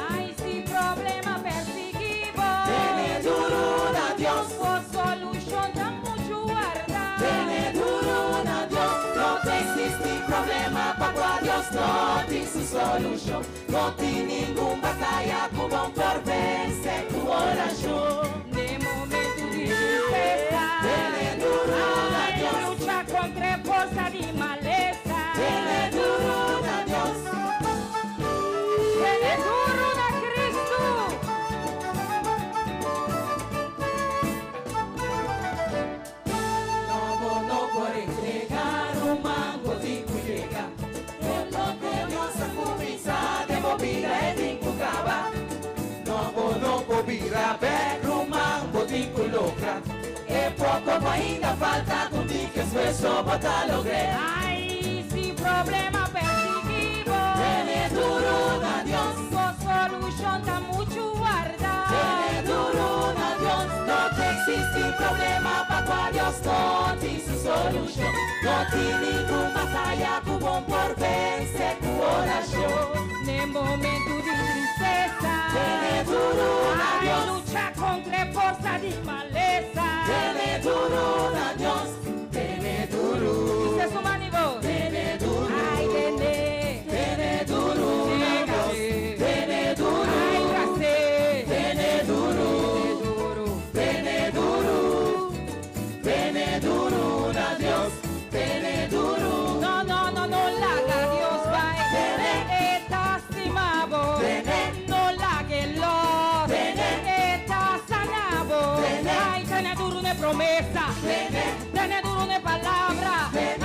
Ai si problema persiguí bo. Tene duru na Dios. Bo solushon ta muchu warda. Tene duru na Dios. No ta existi problema pa cua Dios no tin su solucion. No tin ningun bataya cu bon por vence cu oracion. Den momento di tristeza. Tene duru na Ai Dios. lucha contra e forsa di malesa. Tene duru na Dios. Tene duru na Cristo. No bo no por entregá ruman bo tin ku yega. E loke Dios a kuminsá den bo bida e tin ku kaba. No bo no por bira bèk ruman bo tin ku logra. E poko ku ainda falta ku tin ki esfuerso bo ta logr'é. Ai si problema persiguí bo. Tene duru na Dios. Bo solushon ta muchu warda. Tene duru na Dios. No ta existi problema pa cua Dios no tin su solucion. No tin ningun bataya cu bon por vence cu oracion. N'e momento di tristeza. Tene duru na Ai Dios. lucha contra e forsa di malesa. Tene duru na Dios. Tene duru. Dice su mani bo. Tene duru. Ai tene. Tene duru na Dios. Tene duru. Ai bras'é. Tene duru. Tene duru. Tene duru. Tene duru na Dios. Tene duru. No, no, no, no laga Dios bai. Tene. E ta stima bo. Tene. No lag'é los. Tene. E ta sana bo. Tene. Ai tene duru n'e promesa. Tene. Tene duru n'e palabra. Tene.